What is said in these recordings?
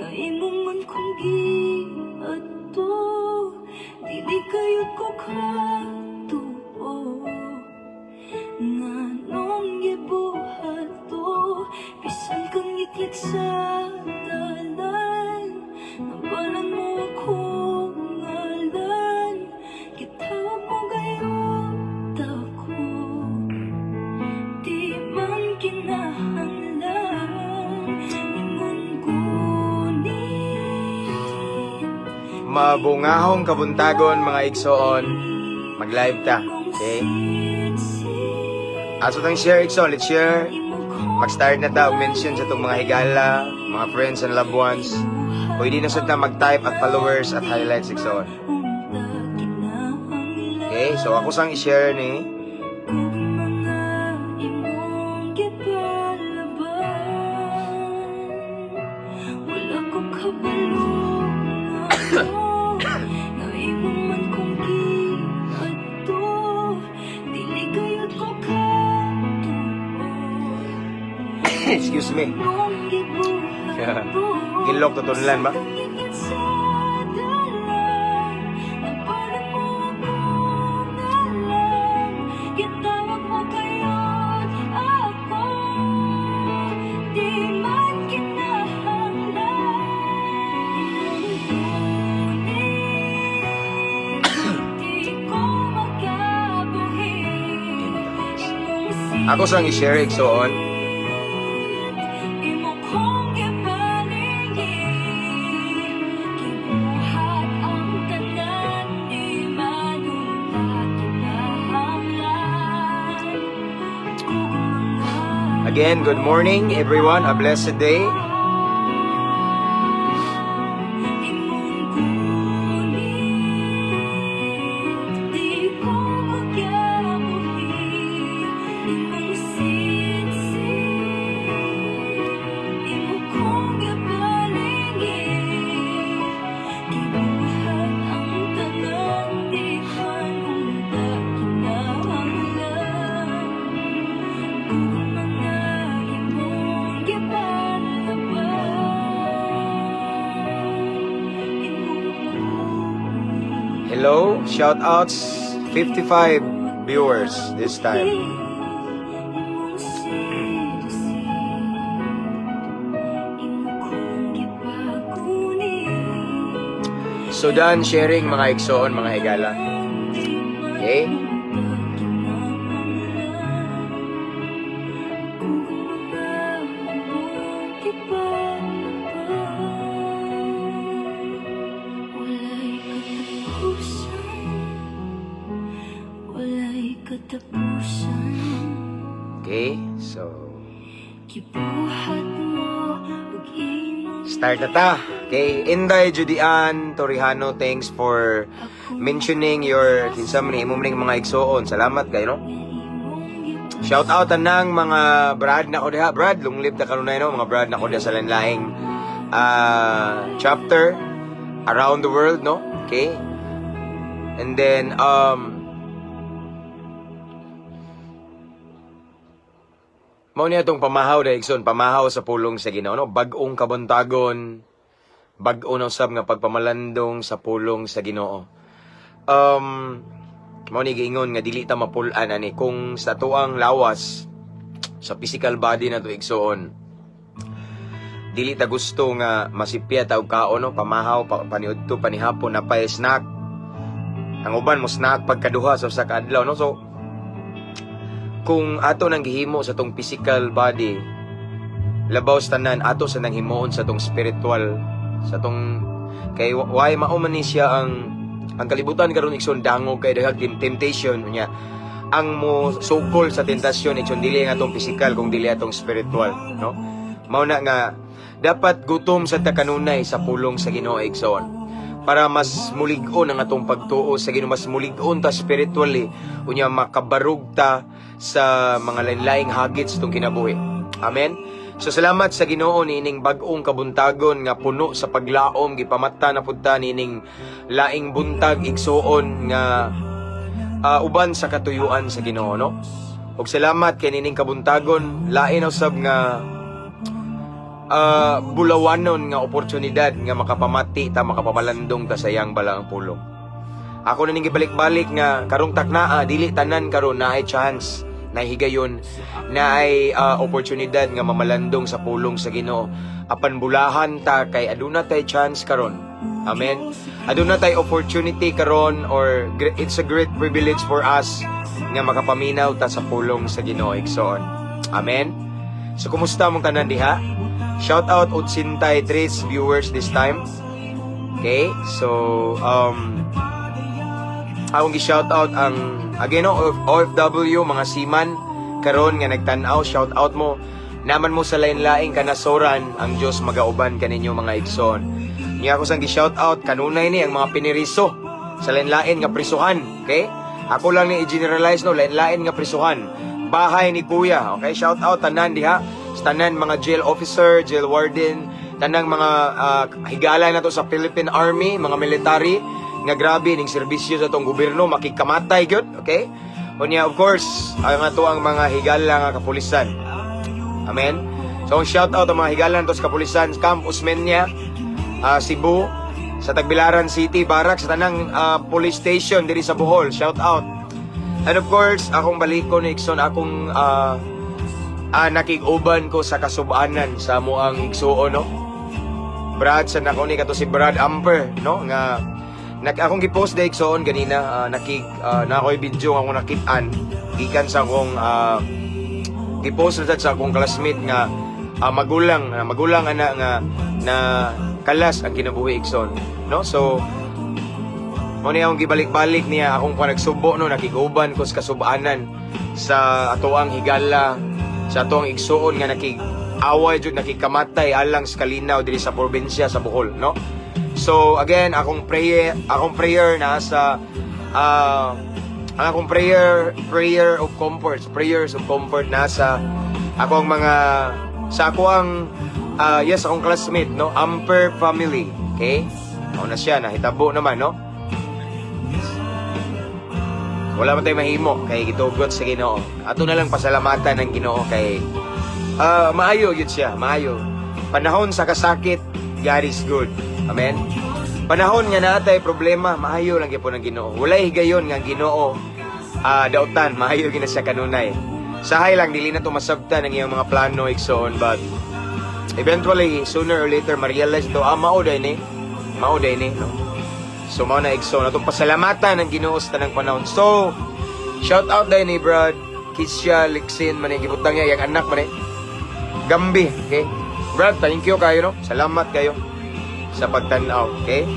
Nga imo man kong giadto, dili kayod ko katuo. Nganong gibuhat to? Bisan kang ngitngit sa dalan, Nabalan mo akong ngalan. Gitawag mo gayud ako. Di man kinahanglan imong gunit. Mabungahong kabuntagon, mga igsoon. Mag-live ta. Okay? Ato tang share, igsoon. Let's share. Mag-start na ta og mention sa atong mga higala, mga friends and loved ones. Pwede na sad ta mag-type at followers at highlights, igsoon. Okay? So ako sang i-share ni Kung mga imong gipalaban, wala ko kabalo nga imo man kong giadto. Dili gayud ko katuo. Excuse me. Nganong gibuhat to? Gilok tutunlan ba? Bisan kang ngitngit sa dalan, Nabalan mo akong ngalan. Gitawag mo gayud ako. Di man kinahanglan imong gunit. Di ko makabuhi imong Ako sang i-share, igsoon. Imo kong gipalingi. Gibuhat ang tanan. Di man unta kinahanglan kung mga Again, good morning, everyone. A blessed day. Imong gunit. Di ko makabuhi imong sitsit. Imo kong gipalingi. Gibuhat ang tanan. Di man unta kinahanglan kung mga imong gipalaban imong gunit. Hello, shout outs 55 viewers this time. Imong sitsit. Imo kong gipagunit. So done sharing, mga igsoon, mga higala. Okay? Kung mga imong gipalaban, walay katapusan. Walay katapusan. Okay? So, Gibuhat mo ug imong start na ta. Okay, Inday Judian Torijano, thanks for mentioning your kinsa man ni imong ning mga igsoon. Salamat kayo, no? Shout out tanang mga brad na ko diha. Brad, long live ta kanunay, no? Mga brad na ko diha sa lain-laing chapter around the world, no? Okay? And then, mao niya itong pamahaw da, igsoon, pamahaw sa pulong sa Ginoo, no? Bag-ong kabuntagon, bag-o na usab nga pagpamalandong sa pulong sa Ginoo. Mao ni giingon nga dili ta mapul-an ani kung sa tuang lawas, sa physical body na to, igsoon. Dili ta gusto nga masipya ta og kaon, no? Pamahaw pa, paniudto, panihapon napay snack. Ang uban mo snack pagkaduha sa usa ka adlaw, no? So kung ato nang gihimo sa tong physical body, labaw sa tanan ato sa nang himuon sa tong spiritual, sa tong kay why mao man ni siya ang kalibutan karon, igsoon, dangog kay daghang temptation. Unya ang mo sukol sa tentasyon, igsoon, dili ang atong physical kung dili atong spiritual, no? Mao na nga dapat gutom sa ta kanunay sa pulong sa Ginoo, igsoon, para mas mulig-on ang atong pagtuo sa Ginoo, mas mulig-on ta spiritually, unya makabarug ta sa mga lain-laing hagit sa itong kinabuhi. Amen. So salamat sa Ginoo niining bag-ong kabuntagon nga puno sa paglaom. Gipamata na pud ta niining laing buntag, igsuon, nga uban sa katuyuan sa Ginoo, no? Ug salamat kay niining kabuntagon lain na usab nga bulawanon nga oportunidad nga makapamati ta, makapamalandong ta sa iyang balaang pulong. Ako na ning gibalik-balik nga karong taknaa, dili tanan karon naay chance, na higayon, naay oportunidad nga mamalandong sa pulong sa Ginoo. Apan bulahan ta kay aduna tay chance karon. Amen. Aduna tay opportunity karon or it's a great privilege for us nga makapaminaw ta sa pulong sa Ginoo, igsoon. Amen. So kumusta mong tanan diha? Shout out 83 viewers this time. Okay? So akong gi-shout out ang again, no, OFW, mga seaman karon nga nagtan-aw, shout out mo naman mo sa lain-laing kanasoran, ang Dios magauban kaninyo, mga igsoon. Niya ako sang gi-shout out kanunay ni ang mga piniriso sa lain-lain nga prisuhan, okay? Ako lang ni i-generalize, no, lain-lain nga prisuhan. Bahay ni Kuya, okay? Shout out tanan diha, sa tanan mga jail officer, jail warden, tanang mga higala na to sa Philippine Army, mga military nga grabe ning serbisyo sa atong gobyerno, makikamatay gyud, okay? Unya, of course, ang ato ang mga higala nga kapulisan. Amen. So shout out ang mga higala nato sa kapulisan, Camp Osmeña, Cebu, sa Tagbilaran City, Barracks, sa tanang police station diri sa Bohol. Shout out. And of course, akong balikon ni igsoon, akong nakig-uban ko sa kasubanan sa amoang igsuon, no? Brad sa nako ni kato si Brad Amper, no? Nga akong gi-post da, igsoon, ganina, na ako'y video nga akong nakit-an gikan sa akong gi-post na sa akong classmate nga magulang ana nga na kalas ang kinabuhi, igsoon, no? So mo ni akong gibalik-balik niya akong panagsubo, no, nakig-uban ko sa kasubanan sa atoang higala, sa atoang igsuon nga nakig away jud, nakikamatay alang sa kalinaw diri sa probinsya sa Bohol, no? So again, akong prayer na sa ang akong prayer prayer of comfort, prayers of comfort nasa akong mga sa ako ang yes, akong classmate, no, Amper family, okay? Ako na siya nahitabo naman, no? Wala man tayo mahimo kay gitugot sa Ginoo. Ato na lang pasalamatan ng Ginoo kay maayo yun siya, maayo. Panahon sa kasakit, God is good. Amen. Panahon nga naatay problema, maayo lang gyapon ang Ginoo. Walay higayon nga ang Ginoo dautan, maayo gina siya kanunay. Sahay lang dili na to masabtan ang iyang mga plano, igsoon, but eventually, sooner or later, ma-realize to, mao day ni. Mao day ni, no? So mao na, igsoon, atong pasalamatan ang Ginoo sa tanang panahon. So shout out day ni Brad Kisha Lixin man, gibutang niya yang anak man eh. Gambi, okay? Brad, thank you kayo, no? Salamat kayo sa pagtan-aw, okay?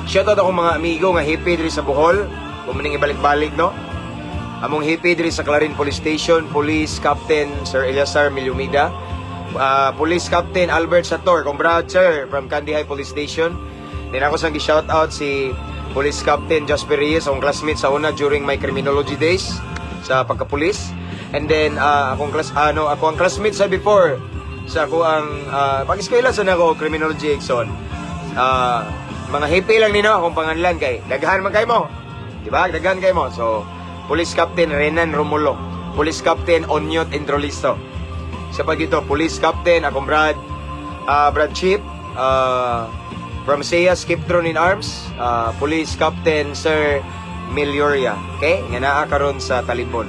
Shout out akong mga amigo nga hepe diri sa Bohol. Kung maning ibalik-balik, no? Among hepe diri sa Clarin Police Station, Police Captain Sir Eleazar Milumida, Police Captain Albert Sator, kung Brad Sir from Candijay Police Station. Then ako sang gi-shout out si Police Captain Jasper Reyes, akong classmate sa una during my criminology days sa pagkapulis. And then akong class ano, ako ang classmate sa before sa ako ang pag-eskwela sa nako criminology, igsoon. Mga hepe lang nino akong panganlan kay daghan man kay mo. Di ba? Daghan kay mo. So Police Captain Renan Romulo, Police Captain Onyot Entrolisto. Sa pag ito, Police Captain akong Brad Brad Chip from SEA Skiptron in Arms, Police Captain Sir Melioria. Okay? Nga naa karon sa Talibon.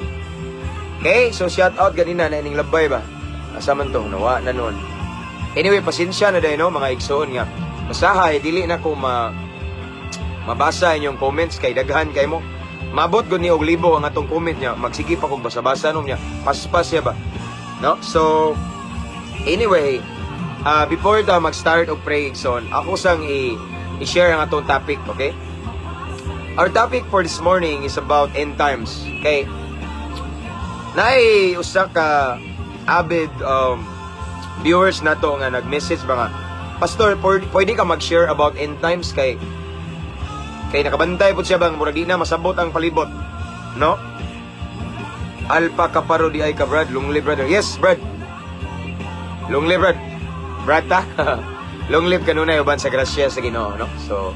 Okay, so shout out ganina na ining labay ba? Asa man to? Nawa na noon. Anyway, pasensya na dahil, no, mga igsoon, nga masahay dili na ko mabasa inyong comments kay daghan kay mo. Mabot gud ni og libo ang atong comment niya. Magsige pa kog basa-basa no niya. Paspas siya ba? No? So anyway, before ta mag-start og pray, igsoon, ako sang i-share ang atong topic, okay? Our topic for this morning is about end times. Okay? Naay usa ka avid viewers nato nga nag-message ba nga, "Pastor, pwede ka mag-share about end times?" Kay nakabantay po siya bang murag di na masabot ang palibot, no? Alpa Kaparo di ay ka, Brad, long live, brother. Yes, Brad. Long live, Brad. Brad ta. Long live kanunay uban sa grasya sa Ginoo, no? So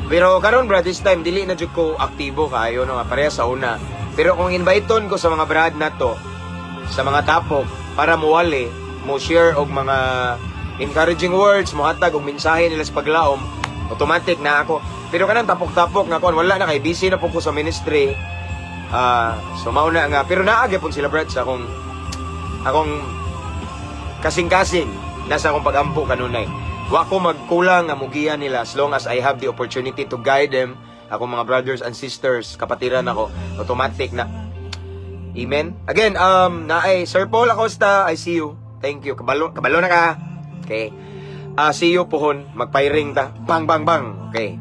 pero karon, Brad, this time dili na jud ko aktibo kayo, no, pareha sa una. Pero kung inviteon ko sa mga brad nato sa mga tapok para muwali, mo share og mga encouraging words, mohatag og mensahe nila sa paglaom, automatic na ako. Pero kanang tapok-tapok nga kon, wala na kay busy na po ko sa ministry. Ah, so mao na nga, pero naa gyapon sila, Brad, sa akong kasing-kasing nasa akong pagampo kanunay. Wa ko magkulang nga mugiya nila as long as I have the opportunity to guide them, akong mga brothers and sisters, kapatiran ako, automatic na. Amen. Again, naay Sir Paul Acosta, I see you. Thank you. Kabalo, kabalo na ka. Okay. Ah, see you pohon, magpairing ta. Bang bang bang. Okay.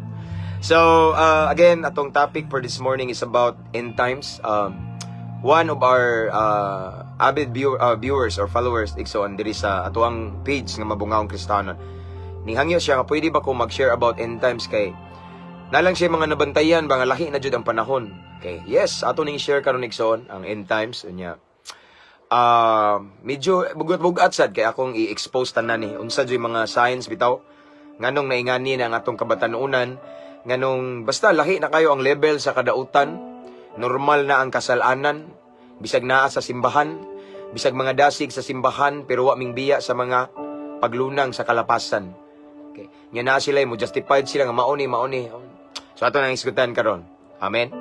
So, again, atong topic for this morning is about end times. One of our avid viewers or followers, igsoon, diri sa atoang page nga Mabungaong Kristiyano. Nihangyo siya nga pwede ba ko mag-share about end times kay nalang siya mga nabantayan ba nga lahi na jud ang panahon. Okay. Yes, ato ning share karon, igsoon, ang end times unya. Ah, medyo bugat-bugat sad kay akong i-expose tanan ni unsa jud mga signs bitaw, nganong naingani na ang atong kabatanunan, nganong basta lahi na kayo ang level sa kadautan, normal na ang kasalanan bisag naa sa simbahan, bisag mga dasig sa simbahan, pero wa ming biya sa mga paglunang sa kalapasan. Okay. Nya naa sila mo justified sila nga mao ni, mao ni. So ato nang isgutan karon. Amen.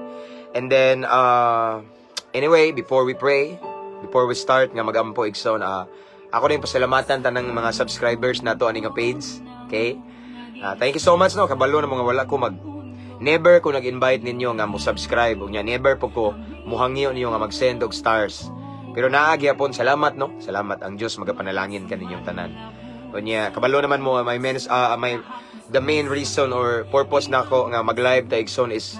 And then anyway, before we pray, before we start nga magampo, igsoon, ako rin pasalamatan tanang mga subscribers nato ani nga page. Okay? Thank you so much, no, kabalo na mga wala ko mag never ko nag-invite ninyo nga mo subscribe unya never po ko muhangyo ninyo nga mag-send og stars. Pero naa gyapon, salamat, no. Salamat, ang Dios magapanalangin kaninyong tanan. Unya kabalo naman mo my main my the main reason or purpose nako nga mag-live ta, igsoon, is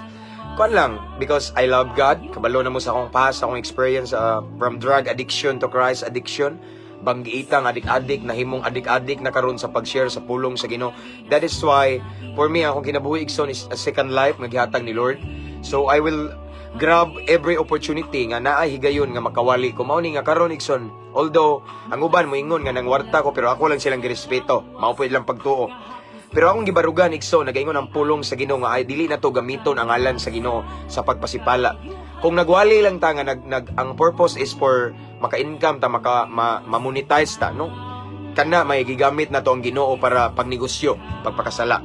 kuan lang, because I love God. Kabalo na mo sa akong past, sa akong experience from drug addiction to Christ addiction. Banggiitang adik-adik, nahimong adik-adik na karon sa pag-share sa pulong sa Ginoo. That is why for me, akong kinabuhi, igsoon, is a second life nga gihatag ni Lord. So I will grab every opportunity nga naay higayon nga makawali ko. Mao ni nga karon, igsoon, although ang uban moingon nga nangwarta ko, pero ako lang silang girespeto. Mao po ilang pagtuo. Pero akong gibarugan, igsoon, nagaingon ang pulong sa Ginoo nga ay dili na to gamiton ang ngalan sa Ginoo sa pagpasipala. Kung nagwali lang ta nga nag, nag ang purpose is for maka-income ta, ma-monetize ta, no? Kana may gigamit na to ang Ginoo para pagnegosyo, pagpakasala.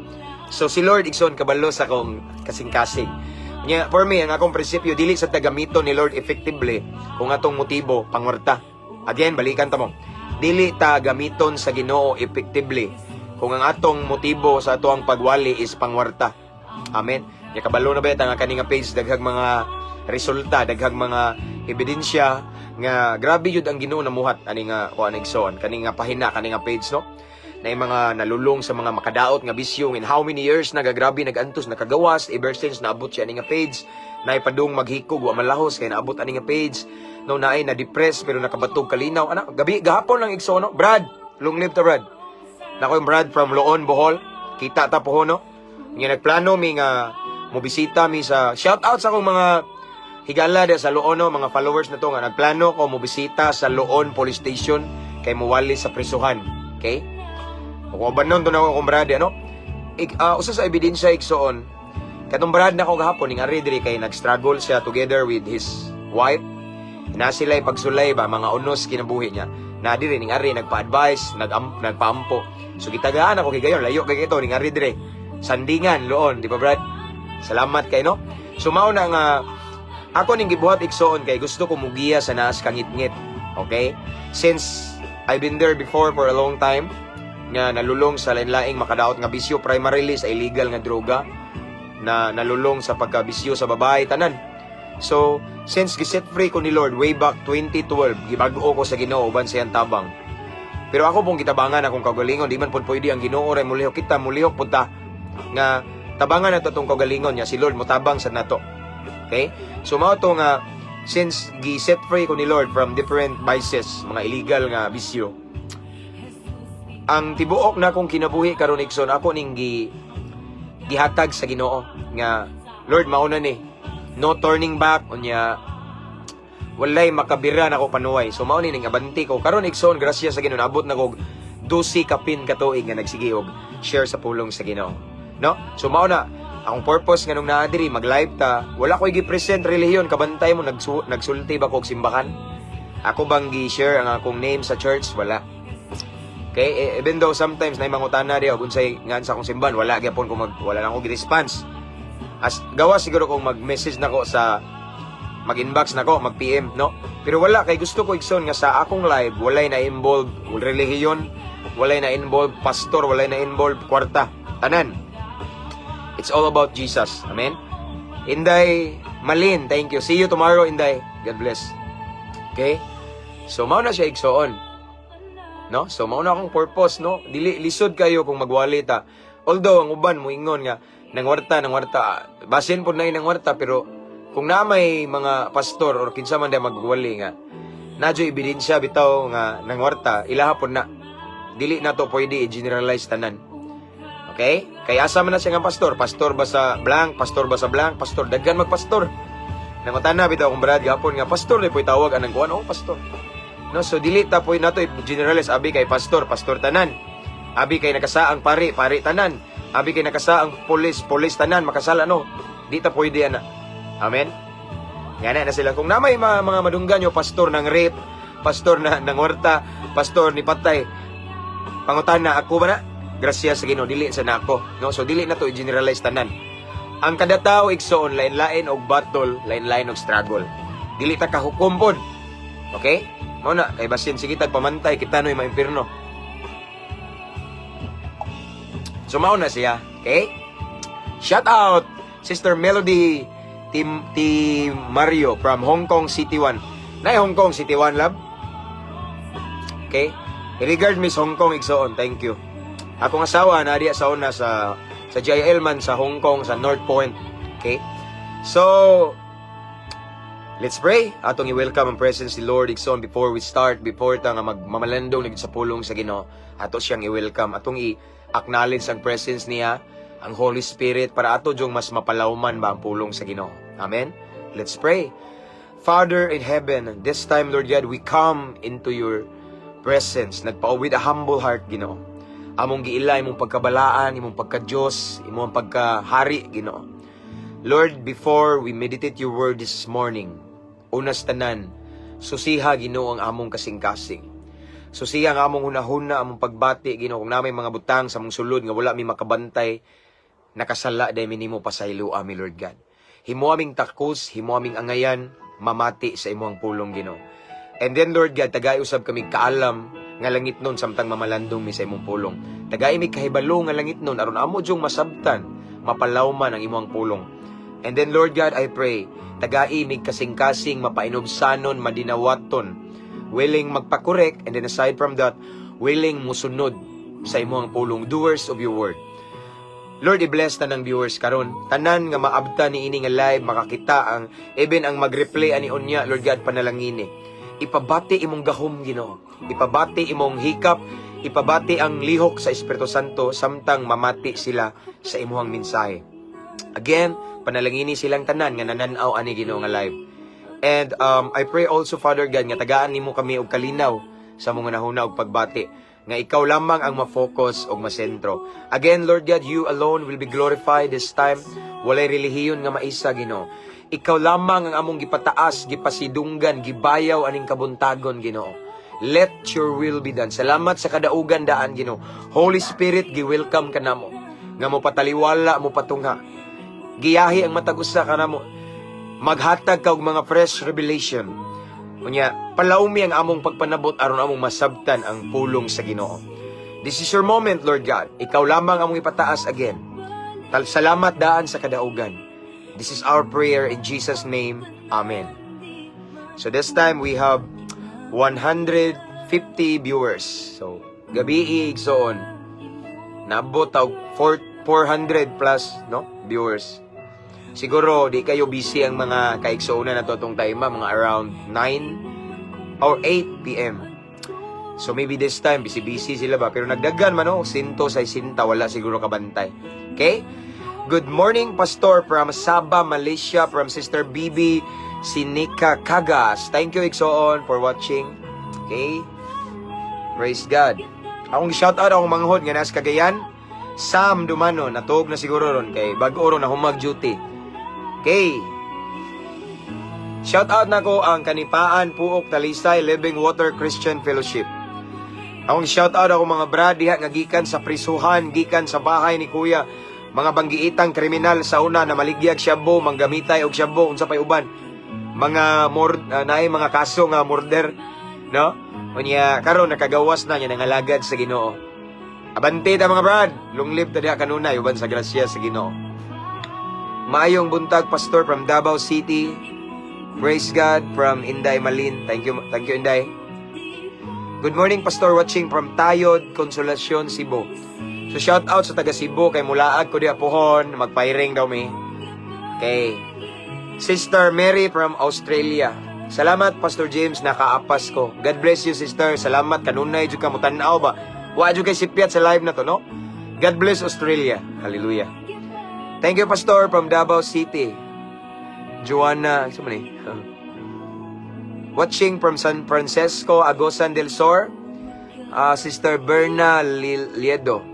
So si Lord, igsoon, kabalo sa akong kasing-kasing. Nya for me, ang akong prinsipyo, dili sa gamiton ni Lord effectively kung atong motibo pangwarta. Again, balikan ta mo. Dili ta gamiton sa Ginoo effectively kung ang atong motibo sa atoang pagwali is pangwarta. Amen. Ya kabalo na ba nga kani nga page daghang mga resulta, daghang mga ebidensya nga grabe jud ang Ginoo namuhat ani nga kuan, igsoon, kani nga pahina, kani nga page, no? Na yung mga nalulong sa mga makadaot nga bisyo in how many years, nagagrabe nagantos, nakagawas ever since naabot siya ani nga page, naipadung maghikog, wa malahos kay naabot ani nga page, no? Naay na depressed pero nakabatog kalinaw ana gabi gahapon lang, igsoon, no? Brad, long live ta, Brad. Nako yung Brad from Loon, Bohol. Kita ta po, no? Nga nagplano mi nga mobisita mi sa, shout out sa akong mga higala sa Loon, no, mga followers na to nga nagplano ko mobisita sa Loon Police Station kay muwali sa prisuhan. Okay? Kung uban nun, doon ako kung Brad, ano? Usa sa ebidensya, igsoon, katong Brad na ko gahapon, ning ari diri kay nag-struggle siya together with his wife. Na sila pagsulay ba, mga unos kinabuhi niya. Na diri ning ari nagpa-advise, nagpaampo. So gitagaan ako kay gayon, layo kay ito ning ari diri. Sandingan, Loon, di ba, Brad? Salamat kay, no. So mao na nga ako ning gibuhat, igsoon, kay gusto ko mugiya sa naas kangitngit. Okay? Since I've been there before for a long time nga nalulong sa lain-laing makadaot nga bisyo, primarily sa illegal nga droga, na nalulong sa pagkabisyo sa babae, tanan. So, since giset free ko ni Lord way back 2012, gibag-o ko sa Ginoo uban sa iyang tabang. Pero ako pong gitabangan akong kaugalingon, di man pud pwede ang Ginoo ray mulihok, kita mulihok pud ta nga tabangan nato atong kaugalingon niya si Lord motabang sa nato. Okay? So mao to nga since gi-set free ko ni Lord from different vices, mga illegal nga bisyo. Ang tibuok na akong kinabuhi karon, igsoon, ako ning gihatag sa Ginoo nga, "Lord, mao na ni. No turning back." Unya walay makabira na ako panuway. So mao ni ning abanti ko karon, igsoon, grasya sa Ginoo, naabot na kog 12 kapin ka tuig nga nagsige og share sa pulong sa Ginoo. No? So mao na akong purpose nganong naa diri mag-live ta, wala ko gi-present relihiyon. Kabantay mo, nagsulti ba ko og simbahan? Ako bang gi-share ang akong name sa church? Wala. Okay? Eh, even though sometimes na mangutana diha og unsay ngan sa akong simbahan, wala gyapon ko mag wala lang ko response. As gawa siguro kung mag-message nako sa mag-inbox nako, mag-PM, no? Pero wala kay gusto ko, igsoon, nga sa akong live walay na involve relihiyon, walay na involve pastor, walay na involve kwarta. Tanan. It's all about Jesus. Amen. Inday Malin, thank you. See you tomorrow, Inday. God bless. Okay? So mao na siya, igsoon. No? So mao na akong purpose, no? Dili lisod kayo kung magwali ta. Although ang uban moingon nga nangwarta nangwarta, basin pod na nangwarta, pero kung na may mga pastor or kinsa man day magwali nga nadyo ebidensya bitaw nga nangwarta, ilaha pod na. Dili na to pwede i-generalize tanan. Okay? Kay asa man na siya nga pastor? Pastor ba sa blank? Pastor ba sa blank? Pastor. Daghan magpastor. Nangutana bitaw akong brad gapon nga pastor na po'y tawag anang kuan. Oh, pastor. No, so dili ta po'y nato i-generalize abi kay pastor, pastor tanan. Abi kay nakasaang pari, pari tanan. Abi kay nakasaang pulis, pulis tanan makasala, no. Di ta pwede ana. Amen. Nga na sila kung namay mga madunggan nyo pastor ng rape, pastor na nangwarta, pastor ni patay. Pangutana, ako ba na? Grasya sa Ginoo, dili sa nako, no? So dili na to i-generalize tanan. Ang kada tao, igsoon, lain-lain og battle, lain-lain og struggle. Dili ta kahukom pod. Okay? Mao na kay basin sige tag pamantay kita noy maimpirno. So mao na siya, okay? Shout out Sister Melody Tim T Mario from Hong Kong City 1. Nay Hong Kong City 1 lab. Okay? Regard Miss Hong Kong, igsoon, thank you. Akong asawa na diya sa una sa JIL man sa Hong Kong sa North Point. Okay? So, let's pray. Atong i-welcome ang presence ni Lord, igsoon, before we start, before ta nga magmamalandong na sa pulong sa Ginoo. Ato siyang i-welcome, atong i-acknowledge ang presence niya, ang Holy Spirit, para ato jung mas mapalawman ba ang pulong sa Ginoo. Amen. Let's pray. Father in heaven, this time, Lord God, we come into your presence. Nagpa with a humble heart, Ginoo. Among giila imong pagkabalaan, imong pagka-Diyos, imong pagkahari, Ginoo. Lord, before we meditate your word this morning, unas tanan, susiha, Ginoo, ang among kasing-kasing. Susiha ang among hunahuna, among pagbati, Ginoo, kung namay mga butang sa among sulod nga wala mi makabantay, nakasala dahil mi nimo, pasaylo ami, Lord God. Himo aming takos, himo aming angayan, mamati sa imong pulong, Ginoo. And then, Lord God, tagay usab kami kaalam nga langit nun samtang mamalandong mi sa imong pulong. Tagay mi kahibalo nga langit nun aron amo jung masabtan, mapalawman ang imong pulong. And then, Lord God, I pray, tagai mig kasing-kasing, mapainubsanon, madinawaton, willing magpa-correct, and then aside from that, willing musunod sa imong pulong, doers of your word. Lord, i-bless tanang viewers karon. Tanan nga maabta ni ini nga live, makakita ang even ang mag-replay ani unya, Lord God, panalangini. Ipabati imong gahom, Ginoo. Ipabati imong hikap, ipabati ang lihok sa Espiritu Santo samtang mamati sila sa imuhang mensahe. Again, panalangini silang tanan nga nananaw ani, Ginoo, nga live. And I pray also, Father God, nga tagaan nimo kami og kalinaw sa mga hunahuna og pagbati nga ikaw lamang ang ma-focus og masentro. Again, Lord God, you alone will be glorified this time. Walay relihiyon nga maisa, Ginoo. Ikaw lamang ang among gipataas, gipasidunggan, gibayaw aning kabuntagon, Ginoo. Let your will be done. Salamat sa kadaugan daan, Ginoo. Holy Spirit, gi-welcome ka namo. Nga mo pataliwala, mo patungha. Giyahi ang matag usa kanamo. Maghatag ka og mga fresh revelation. Unya, palaumi ang among pagpanabot aron among masabtan ang pulong sa Ginoo. This is your moment, Lord God. Ikaw lamang among ipataas again. Tal salamat daan sa kadaugan. This is our prayer in Jesus' name. Amen. So this time we have 150 viewers. So gabi, igsoon. Naabot og 400 plus, no, viewers. Siguro di kayo busy ang mga kaigsuonan na to tong time, mga around 9 or 8 p.m. So maybe this time busy-busy sila ba, pero nagdagan man, no, sinto sa sinta, wala siguro kabantay. Okay? Good morning, Pastor, from Sabah, Malaysia, from Sister Bibi Sinika Kagas. Thank you, igsoon, for watching. Okay? Praise God. Akong shout out akong manghod nga nasa Cagayan. Sam Dumano, natuog na siguro ron kay bag-o ron na humag duty. Okay. Shout out nako ang Kanipaan, Puok, Talisay Living Water Christian Fellowship. Akong shout out ako mga brad diha nga gikan sa prisuhan, gikan sa bahay ni Kuya. Mga banggiitang kriminal sa una na maligyag shabu, manggamitay og shabu, unsa pay uban. Mga naay mga kaso nga murder, no? Unya karon nakagawas na niya, nangalagad sa Ginoo. Abante ta, mga brad, long live ta diha kanunay uban sa grasya sa Ginoo. Maayong buntag, Pastor, from Davao City. Praise God from Inday Malin. Thank you, Inday. Good morning, Pastor, watching from Tayod, Consolacion, Cebu. So shout out sa taga Cebu kay mulaag ko diha pohon, magpairing daw mi. Okay. Sister Mary from Australia. Salamat, Pastor James, nakaapas ko. God bless you, sister. Salamat kanunay jud ka mutan-aw ba. Wa jud kay sipyat sa live na to, no? God bless Australia. Hallelujah. Thank you, Pastor, from Davao City. Joanna, isa man eh. Watching from San Francisco, Agosan del Sur. Sister Berna Liedo.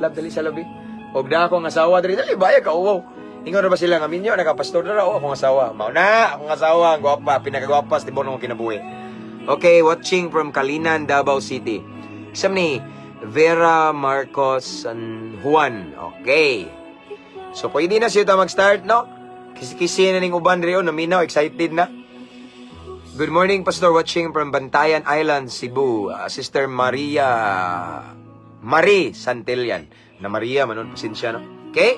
Love, dali sa labi. Og na akong asawa diri, dali baya ka uwaw. Ingon ra ba sila nga minyo naka pastor na ra oh, akong asawa. Mao na akong asawa, ang gwapa, pinakagwapa sa tibuok akong kinabuhi. Okay, watching from Kalinan, Davao City. Isa ni Vera Marcos San Juan. Okay. So pwede na siya ta mag-start, no? Kisi-kisi na ning uban diri oh, naminaw, excited na. Good morning, Pastor, watching from Bantayan Island, Cebu. Sister Maria Marie Santillan. Na Maria manon, pasensya, no? Okay?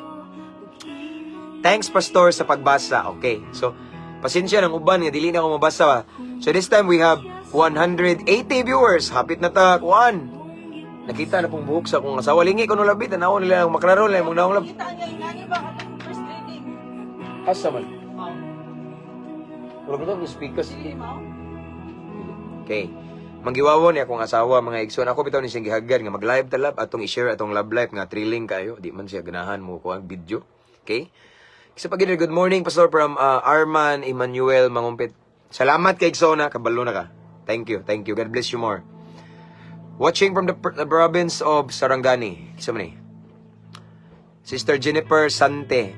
Thanks, Pastor, sa pagbasa. Okay. So, pasensya ng uban nga dili na ako mabasa ba. So this time we have 180 viewers. Hapit na ta kuan. Nakita na pong buhok sa akong asawa. Lingi ko no labi, tanaw nila ang maklaro nila imong naong lab. Kita niya yung nani ba katong first reading. Asa man? Oh. Wala ba ito speakers? Dili mao. Okay. Manggiwawo ni akong asawa, mga igsoon. Ako bitaw ni siyang gihagad nga mag-live talab atong i-share atong love life nga thrilling kayo. Di man siya ganahan mo kuan video. Okay? Isa pa gid, good morning, Pastor, from Arman Emmanuel Mangumpit. Salamat kay igsoon na kabalo na ka. Thank you. Thank you. God bless you more. Watching from the province of Sarangani. Isa man eh. Sister Jennifer Sante.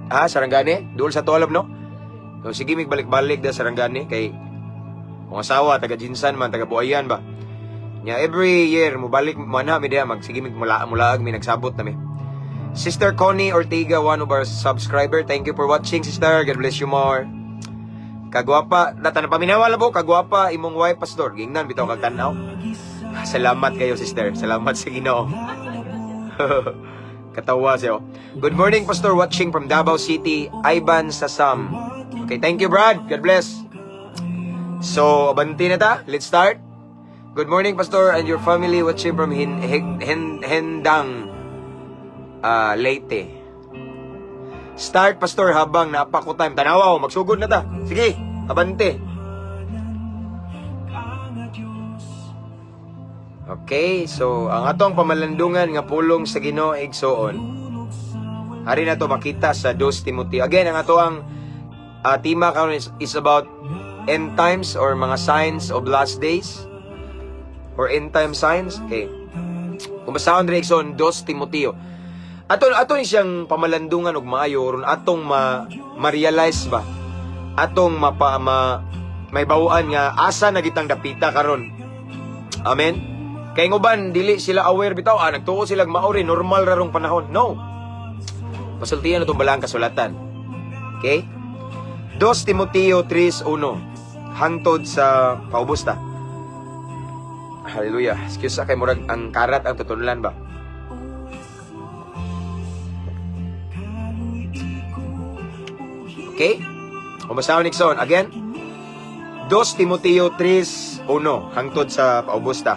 Ah, Sarangani? Duol sa Tolab, no? So, sige, mig balik-balik da Sarangani kay kung asawa, taga Jinsan man, taga Buayan ba. Nya every year mo balik mo na mi diha, mag sige mig mula mulaag mi, nagsabot na mi. Sister Connie Ortega, one of our subscriber. Thank you for watching, sister. God bless you more. Kagwapa, data na paminawa labo, kagwapa imong wife, Pastor. Gingnan bitaw kag tan-aw. Ah, salamat kayo, sister. Salamat sa Ginoo. Katawa siya. Oh. Good morning, Pastor. Watching from Davao City, Ivan Sasam. Okay, thank you, Brad. God bless. So, abanti na ta. Let's start. Good morning, Pastor, and your family, watching from Hindang, Leyte. Start, Pastor, habang napako time. Tanawa, oh, magsugod na ta. Sige, abante. Okay, so ang atong pamalandungan nga pulong sa Ginoo, igsoon. Hari na to makita sa 2 Timoteo. Again, ang ato ang tema karon is about end times or mga signs of last days or end time signs. Okay. Kung basahon diri, igsoon, 2 Timoteo. Ato ato ni siyang pamalandungan og maayo ron atong ma ma-realize ba. Atong mapa ma may bawaan nga asa na gitang dapita karon. Amen. Kay nguban dili sila aware bitaw, nagtuo sila maori normal ra rong panahon. No. Pasultian na itong balaang kasulatan. Okay? 2 Timoteo 3:1 hangtod sa paubos ta. Hallelujah. Excuse sa kay murag ang karat ang tutunlan ba. Okay? Umasahon Nixon. Again, 2 Timoteo 3:1 hangtod sa paubos ta.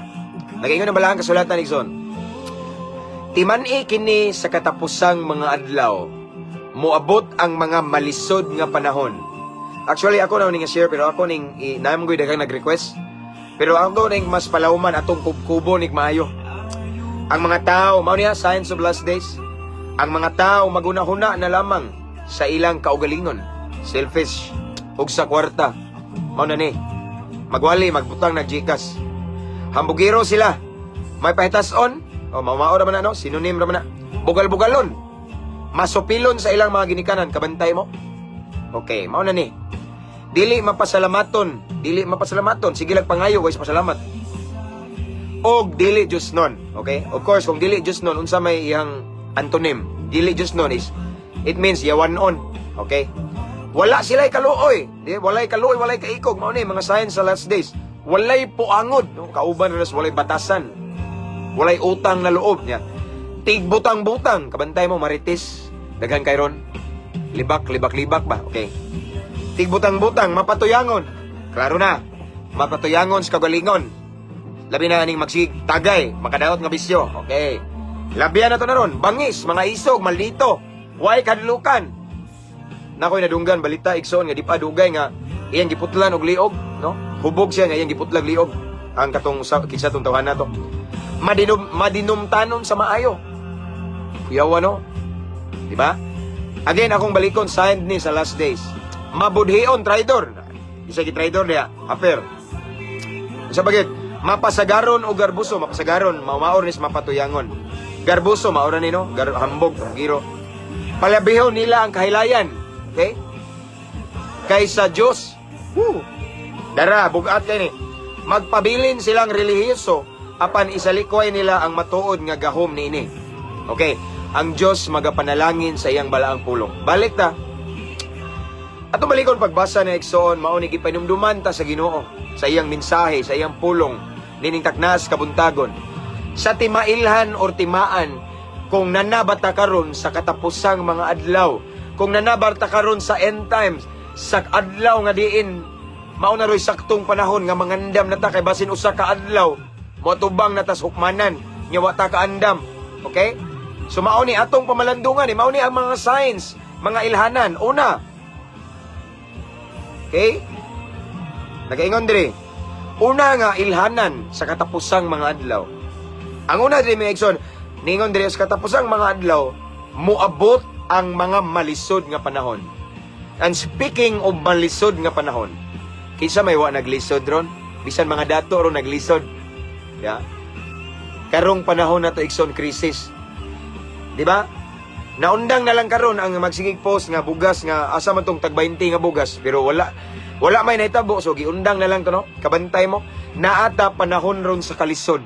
Nagaingon ang balaang kasulatan, Nixon. Timan-i kini sa katapusang mga adlaw, moabot ang mga malisod nga panahon. Actually, ako na ning share pero ako ning naam ko'y daghang nag-request. Pero ako ning mas palawman atong kubkubo nig maayo. Ang mga tao, mao niya signs of last days. Ang mga tao magunahuna na lamang sa ilang kaugalingon, selfish, ug sa kwarta. Mao na ni. Magwali, magbutang nag GCash. Hambugiro sila. May pahitas-on. O, mamao ra man na, no? Synonym ra man na. Bugal-bugalon. Masupilon sa ilang mga ginikanan. Kabantay mo. Okay, mao na ni. Dili mapasalamaton, dili mapasalamaton, sige lang pangayo, guys, pasalamat. Og dili Diyosnon, okay? Of course, kung dili Diyosnon, unsa may iyang antonym? Dili Diyosnon is, it means yawanon, okay? Wala sila kaluoy, di walay kaluoy, walay kaikog, mao ni mga signs sa last days. Walay puangod, no? Kauban na walay batasan. Walay utang na loob niya. Tigbutang-butang, kabantay mo marites, daghan kay ron. Libak, libak, libak ba? Okay. Tigbutang-butang, mapatuyangon. Klaro na. Mapatuyangon sa kagalingon. Labi na aning magsig tagay, makadaot nga bisyo. Okay. Labian na to na ron. Bangis, mga isog, maldito. Way kadlukan. Nakoy nadunggan balita, igsoon, nga di pa dugay nga iyang giputlan og liog, no? Hubog siya nga iyang giputlag liog ang katong sa kinsa tong tawhan nato. Madinom madinumtanon sa maayo. Kuyawa, no? Di ba? Again, akong balikon, signed ni sa last days. Mabudhion, traidor. Isa ki traidor diya, aper. Sa bagit, mapasagaron o garbuso, mapasagaron, maumaor nis mapatuyangon. Garbuso, maura ni, no? Gar hambog, giro. Palabihon nila ang kahilayan. Okay? Kaysa Diyos. Woo! Dara, bugat kay ni. Magpabilin silang relihiyoso apan isalikway nila ang matuod nga gahom niini. Okay, ang Diyos magapanalangin sa iyang balaang pulong. Balik ta. Ato balikon pagbasa na, igsoon, mao ni gipanumduman ta sa Ginoo sa iyang mensahe, sa iyang pulong nining taknas kabuntagon. Sa timailhan or timaan kung nanabata karon sa katapusang mga adlaw, kung nanabarta karon sa end times, sa adlaw nga diin mao na ro'y saktong panahon nga mangandam na ta kay basin usa ka adlaw moatubang na tas hukmanan nya wa ta kaandam. Okay? So mao ni atong pamalandungan, eh, mao ni ang mga signs, mga ilhanan. Una, okay? Nagaingon diri. Una nga ilhanan sa katapusang mga adlaw. Ang una diri, mga igsoon, ningon diri, sa katapusang mga adlaw, moabot ang mga malisod nga panahon. And speaking of malisod nga panahon, kinsa may wa naglisod ron? Bisan mga dato ron naglisod. Ya. Karong panahon na to, igsoon, crisis. Di ba? Naundang na lang karon ang magsigig post nga bugas, nga asa man tong tag 20 nga bugas, pero wala wala may nahitabo, so giundang na lang to, no. Kabantay mo, naata panahon ron sa kalisod.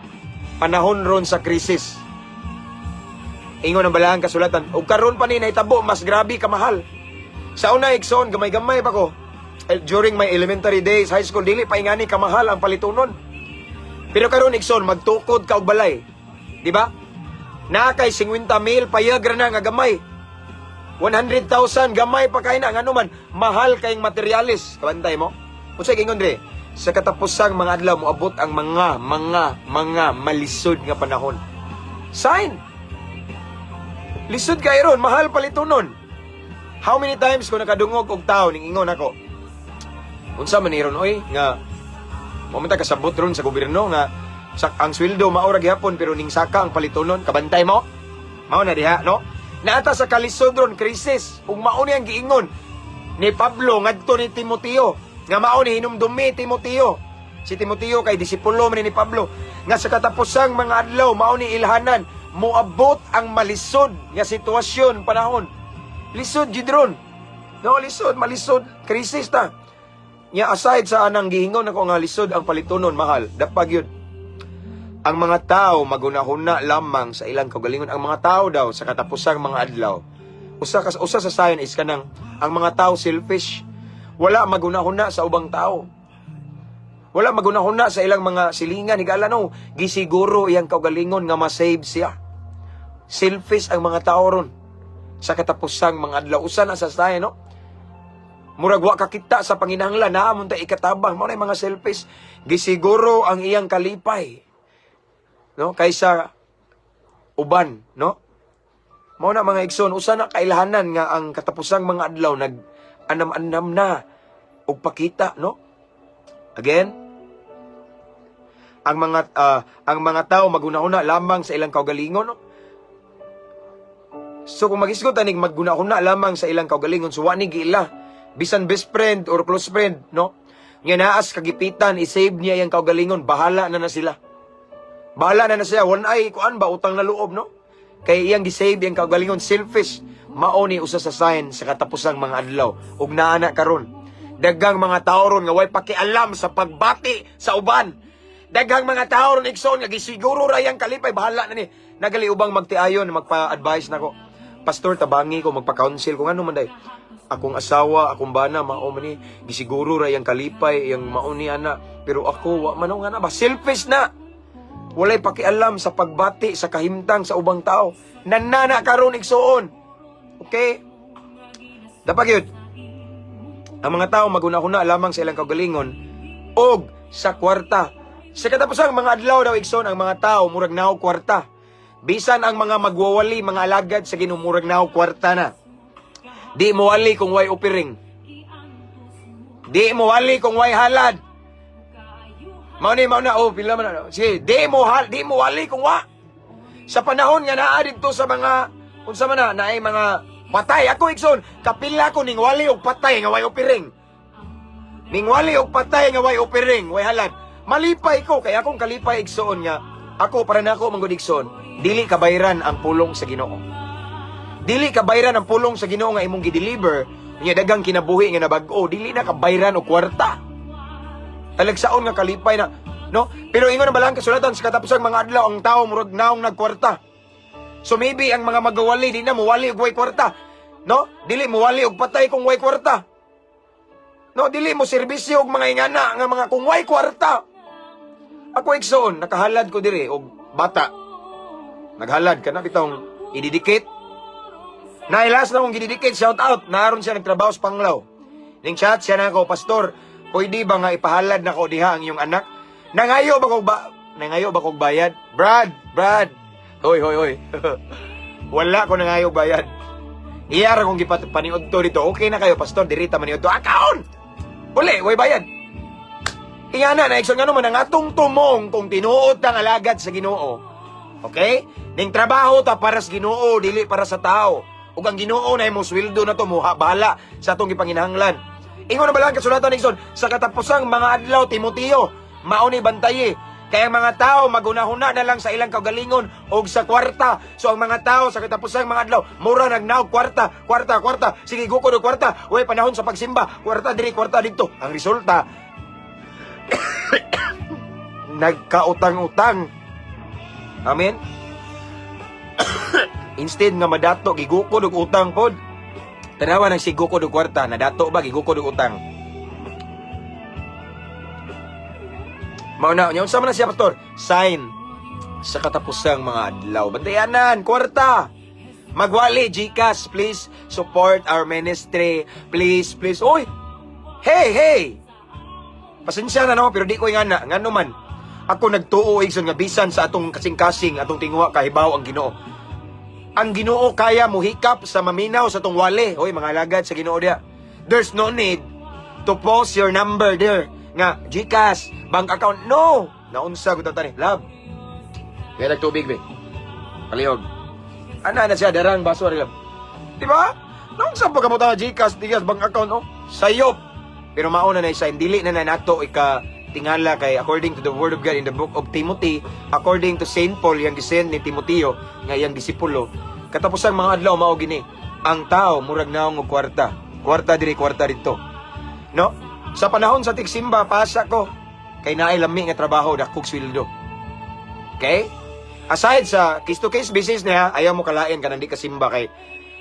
Panahon ron sa krisis. Ingon ang balaang kasulatan. Ug karon pa ni nahitabo mas grabe kamahal. Sa una, igsoon, gamay-gamay pa ko. Eh, during my elementary days, high school, dili pa ingani kamahal ang palitunon. Pero karon, igsoon, magtukod ka og balay. Di ba? Naa kay 50 mil, payag ra na nga gamay. 100,000 gamay pa kay na, ngano man mahal kayong materialis. Kabantay mo. Unsay gingon dre? Sa katapusang mga adlaw moabot ang mga malisod nga panahon. Sign. Lisod kay ron, mahal palitunon. How many times ko nakadungog og tao ning ingon ako? Unsa man ni ron oy nga mo man ta kasabot ron sa gobyerno nga sa, ang sweldo mao ra gihapon pero ning saka ang palitunon? Kabantay mo? Mao na diha, no? Naata sa kalisod ron, krisis, ug mao ni ang giingon ni Pablo ngadto ni Timoteo nga mao ni hinumdumi, Timoteo. Si Timoteo kay disipulo man ni Pablo, nga sa katapusang mga adlaw, mao ni ilhanan, moabot ang malisod nga sitwasyon, panahon. Lisod jud ron, no? Lisod, malisod, krisis ta. Nya aside sa anang gihingon ako nga lisod ang palitunon, mahal, dapag yun. Ang mga tao magunahuna lamang sa ilang kaugalingon. Ang mga tao daw sa katapusang mga adlaw. Usa sa sign is kanang ang mga tao selfish. Wala magunahuna sa ubang tao. Wala magunahuna sa ilang mga silingan, higala, no. Gisiguro iyang kaugalingon nga ma-save siya. Selfish ang mga tao ron sa katapusang mga adlaw. Usa na sa sign, no? Murag wa ka kita sa panginahanglan, naa man tay ikatabang, mao na yung mga selfish. Gisiguro ang iyang kalipay, no, kaysa uban, no? Mao na, mga igsoon, usa na kailhanan nga ang katapusang mga adlaw nag anam-anam na og pakita, no? Again, ang mga tao magunahuna lamang sa ilang kaugalingon, no? So kung magisgot aning magunahuna lamang sa ilang kaugalingon, so wa ni giila bisan best friend or close friend, no? Nga naas kagipitan, i-save niya iyang kaugalingon, bahala na na sila. Bahala na na siya. One ay, kuan ba, utang na loob, no? Kay iyang gi-save iyang kaugalingon, selfish. Mao ni usa sa sign sa katapusang mga adlaw. Ug naa na karon. Daghang mga tao ron nga way pakialam sa pagbati sa uban. Daghang mga tao ron, igsoon, nga gisiguro ra yang kalipay, bahala na ni. Nagali ubang magtiayon, magpa-advise nako. "Pastor, tabangi ko, magpa-counsel ko." "Ngano man day?" "Akong asawa, akong bana, mao man ni, gisiguro ra yang kalipay, yang mao ni ana. Pero ako, wa man ako nga na ba?" Selfish na. Walay pakialam sa pagbati, sa kahimtang sa ubang tao. Nanana karon, igsoon. Okay? Dapat yun. Ang mga tao maguna-huna lamang sa ilang kaugalingon og sa kwarta. Sa katapusang mga adlaw daw, igsoon, ang mga tao murag naog kwarta. Bisan ang mga magwawali, mga alagad sa Ginoo, murag naog kwarta na. Di mo wali kung way offering. Di mo wali kung way halad. Mao ni mao na, oh, pila man na. Sige, di mo wali kung wa. Sa panahon nga naa didto sa mga unsa man na naay mga patay, ako, igsoon, kapila ko ning wali og patay nga way offering. Ning wali og patay nga way offering, way halad. Malipay ko kay akong kalipay, igsoon, nga ako, para nako man gud, igsoon, dili kabayran ang pulong sa Ginoo. Dili kabayran ang pulong sa Ginoo nga imong gi-deliver nya daghang kinabuhi nga nabag-o, dili na kabayran og kwarta. Talagsaon nga kalipay na, no? Pero ingon ang balang kasulatan, sa katapusang mga adlaw ang tao murag naong nagkwarta. So maybe ang mga magawali di na muwali og way kwarta. No? Dili muwali og patay kung way kwarta. No, dili mo serbisyo og mga ingana nga mga kung way kwarta. Ako, igsoon, nakahalad ko dire og bata. Naghalad ka na bitong i-dedicate. Nailas na akong gidedicate, shout out. Naron siya nagtrabaho sa Panglao. Ning chat siya na ako, "Pastor, pwede ba nga ipahalad na ko diha ang iyong anak?" Nangayo ba kog bayad? Brad, Brad. Hoy, hoy, hoy. Wala ko nangayo bayad. Iya ra kong gipaniudto dito. "Okay na kayo, Pastor, dirita maniudto." Akaon! Uli, way bayad. Ingana na, igsoon, nga man ang atong tumong kung tinuod tang alagad sa Ginoo. Okay? Ning trabaho ta para sa Ginoo, dili para sa tao. Ug ang Ginoo na imong sweldo na to muha bahala sa atong gipanginahanglan. Ingon na ba lang kasulatan, igsoon, sa katapusang mga adlaw, Timoteo, mao ni bantayi. Kaya ang mga tao magunahuna na lang sa ilang kaugalingon og sa kwarta. So ang mga tao sa katapusang mga adlaw, mura nagnaog kwarta, kwarta, kwarta. Sige, gukod og kwarta. Way panahon sa pagsimba, kwarta diri, kwarta didto. Ang resulta, nagkautang-utang. Amen. Instead nga madato, gigukod og utang pod. Tanawa nang sigukod og kwarta, nadato ba gigukod og utang? Mao na, unya unsa man na siya, Pastor? Sign sa katapusang mga adlaw. Bantayanan, kwarta. Magwali, GCash, please support our ministry. Please, please. Oy! Hey, hey! Pasensya na, no, pero di ko ingana. Ngano man, ako nagtuo, igsoon, nga bisan sa atong kasing-kasing, atong tinguha, kahibaw ang Ginoo. Ang Ginoo kaya muhikap sa maminaw sa atong wali. Hoy, mga alagad sa Ginoo diya. There's no need to post your number there. Nga, GCash, bank account. No! Naunsa ko tani. Love. Kaya nagtubig, be. Palihog. Ana na siya, darang baso, love. Di ba? Naunsa pa ka mo ta GCash, GCash, bank account, oh. Sayop. Pero mauna na isa, dili na na nato ika tingala kay according to the word of God in the book of Timothy, according to Saint Paul, yang gisend ni Timoteo nga iyang disipulo, katapusang mga adlaw mao gini. Ang tao murag naong og kwarta. Kwarta diri, kwarta didto. No? Sa panahon sa tigsimba, pasa ko kay naay lami nga trabaho, dakog sweldo. Okay? Aside sa case to case basis niya, ayaw mo kalain kanang di ka simba kay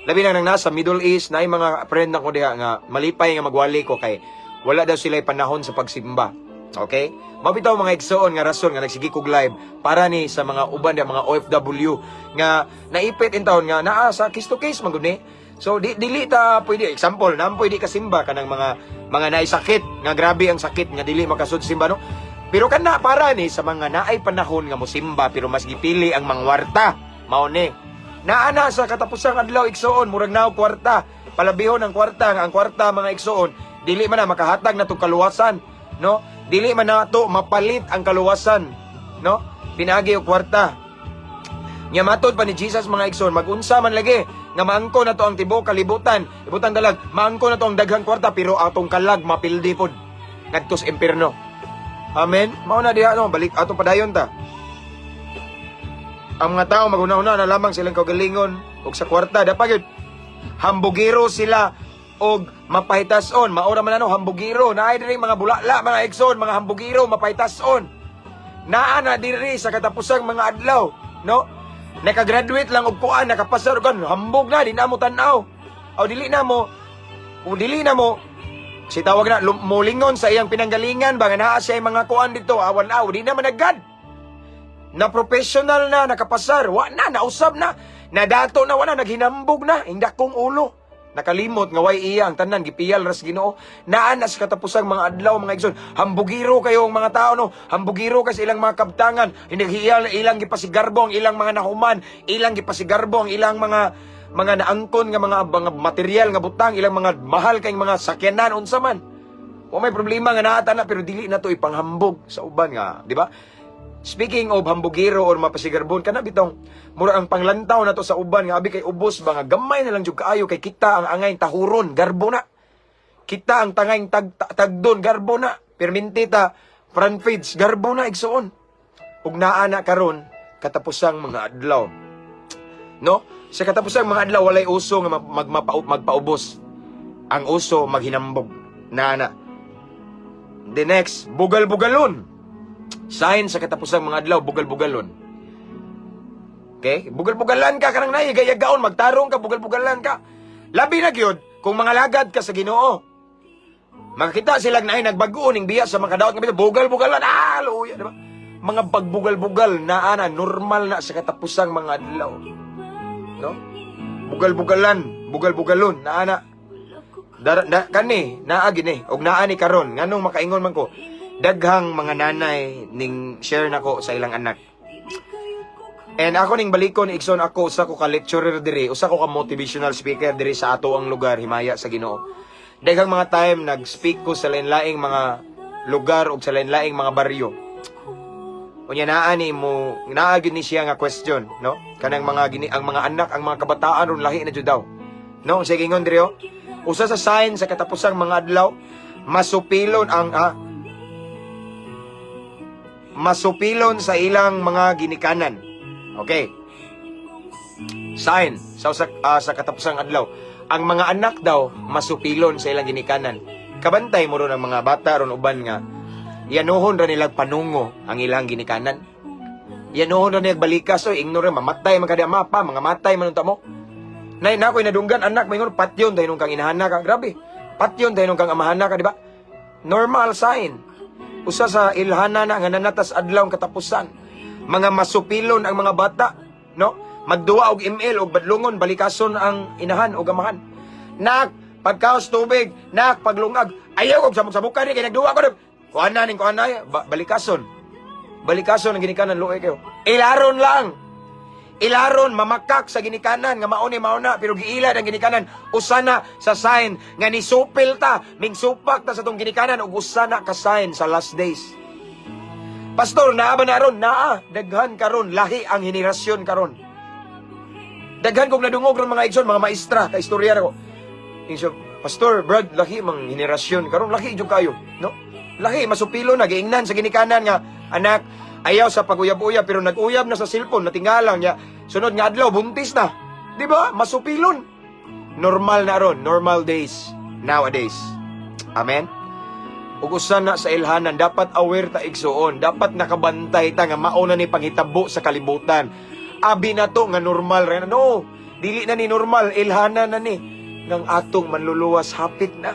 labi na nang nasa Middle East, naay mga friend nako diha nga malipay nga magwali ko kay wala daw sila panahon sa pagsimba. Okay? Mabitaw, mga igsoon, nga rason nga nagsige kog live para ni sa mga uban diha, mga OFW nga naipit in taon nga naa sa case to case man gud ni. So di dili ta pwede, example, na pwede ka simba kanang mga naay sakit nga grabe ang sakit nga dili makasud simba, no. Pero kana para ni sa mga naay panahon nga mosimba pero mas gipili ang mangwarta. Mao ni. Naa na sa katapusang adlaw, igsoon, murag naog kwarta. Palabihon ang kwarta, nga ang kwarta, mga igsoon, dili man na makahatag na kaluwasan, no? Dili man na to mapalit ang kaluwasan, no? Pinaagi og kwarta. Nya matod pa ni Jesus, mga igsoon, magunsa man lagi nga maangko na to ang tibuok kalibutan. Ibutang dalag, maangko na to ang daghang kwarta pero atong kalag mapildi pod ngadto sa impierno. Amen. Mao na diha, no, balik atong padayon ta. Ang mga tao maguna-una na lamang silang kaugalingon ug sa kwarta. Dapat yun, hambugero sila Og mapahitason, maura man ano, hambugiro, naay diri mga bulala, mga igsoon, mga hambugiro, mapahitason. Naa na diri sa katapusang mga adlaw, no? Nakagraduate lang og kuan, nakapasar og kuan, hambog na, di na mo tan-aw. O dili na mo, o dili na mo, si tawag na, mulingon sa iyang pinanggalingan, ba nga naa siya mga kuan dito, awan aw, di na managad na professional na, nakapasar, wa na, nausab na, nadato na, wa na, naghinambog na, hindakong ulo. Nakalimot nga way iya ang tanan gipiyal ras Ginoo. Naa na sa katapusang mga adlaw, mga igsoon. Hambugiro kayo ang mga tao, no. Hambugiro kay sa ilang mga kabtangan. Hinaghiyal ilang gipasigarbo ang ilang mga nahuman, ilang gipasigarbo ang ilang mga naangkon nga mga material nga butang, ilang mga mahal kay mga sakyanan, unsa man. Wa may problema nga naa na, pero dili na to ipanghambog sa uban nga, di ba? Speaking of hambugiro or mapasigarbon, kana bitong mura ang panglantaw na to sa uban nga abi kay ubos ba nga gamay na lang jud kaayo kay kita ang angay tahuron, garbo na. Kita ang tangay tagdon, garbo na. Perminti ta front page, garbo na, igsuon. Ug naa na karon katapusang mga adlaw. No? Sa katapusang mga adlaw walay uso nga magpaubos. Ang uso maghinambog. Naa na. The next, bugal-bugalon. Sign sa katapusang mga adlaw, bugal-bugalon. Okay? Bugal-bugalan ka kanang naay gayagaon, magtarong ka, bugal-bugalan ka. Labi na gyud kung mga lagad ka sa Ginoo. Makakita sila naay nagbago ning biya sa makadaot nga bitaw, bugal-bugalan, ah, luya, di ba? Mga pagbugal-bugal naa na normal na sa katapusang mga adlaw. No? Bugal-bugalan, bugal-bugalon, naa na. Dar, na, kani, naa gini, og naa ni karon, nganong makaingon man ko, daghang mga nanay ning share nako sa ilang anak. And ako ning balikon, igsoon, ako usa ko ka lecturer diri, usa ko ka motivational speaker diri sa ato ang lugar, himaya sa Ginoo. Daghang mga time nag-speak ko sa lain-laing mga lugar ug sa lain-laing mga baryo. Unya naa ni mo, naa gyud ni siya nga question, no? Kanang mga gini, ang mga anak, ang mga kabataan ron lahi na jud daw. No, sige ingon diri oh. Usa sa sign sa katapusang mga adlaw, masupilon ang masupilon sa ilang mga ginikanan. Okay. Sign sa katapusang adlaw. Ang mga anak daw masupilon sa ilang ginikanan. Kabantay mo ron ang mga bata ron uban nga yanuhon ra nilang panungo ang ilang ginikanan. Yanuhon ra nilang balikas oy, ignore mamatay man kada mapa, mga matay man unta mo. Nay na ako'y nadunggan anak maingon patyon dahil nung kang inahana ka. Grabe. Patyon dahil nung kang amahana ka, di ba? Normal sign. Usa sa ilhana na nga nanatas adlaw ang katapusan. Mga masupilon ang mga bata, no? Magduwa og ML og badlungon balikason ang inahan og amahan. Nak, pagkaos tubig, nak, paglungag. Ayaw og samok-samokan ni kay nagduwa ko. Kuan na ning kuan na ba, balikason. Balikason ang ginikanan, luoy kayo. Ilaron lang. Ilaron mamakak sa ginikanan nga mauni mauna pero giilad ang ginikanan, usa na sa sign nga nisupil ta, mingsupak ta sa tong ginikanan ug usa na ka sign sa last days. Pastor, naa ba na ron? Naa, daghan karon, lahi ang henerasyon karon. Daghan kong nadungog ron, mga igsoon, mga maestra, ka istorya ko. Ingon, "Pastor, Brad, lahi mang henerasyon karon, lahi jud kayo, no? Lahi masupilo na giingnan sa ginikanan nga, 'Anak, ayaw sa paguyab-uyab,' pero nag-uyab na sa cellphone, natingalang niya. Sunod nga adlaw buntis na. Di ba? Masupilon. Normal na ron, normal days nowadays. Amen. Ug usa na sa ilhanan, dapat aware ta, igsuon, dapat nakabantay ta nga mao na ni panghitabo sa kalibutan. Abi na to nga normal ra. No, dili na ni normal, ilhanan na ni ng atong manluluwas hapit na.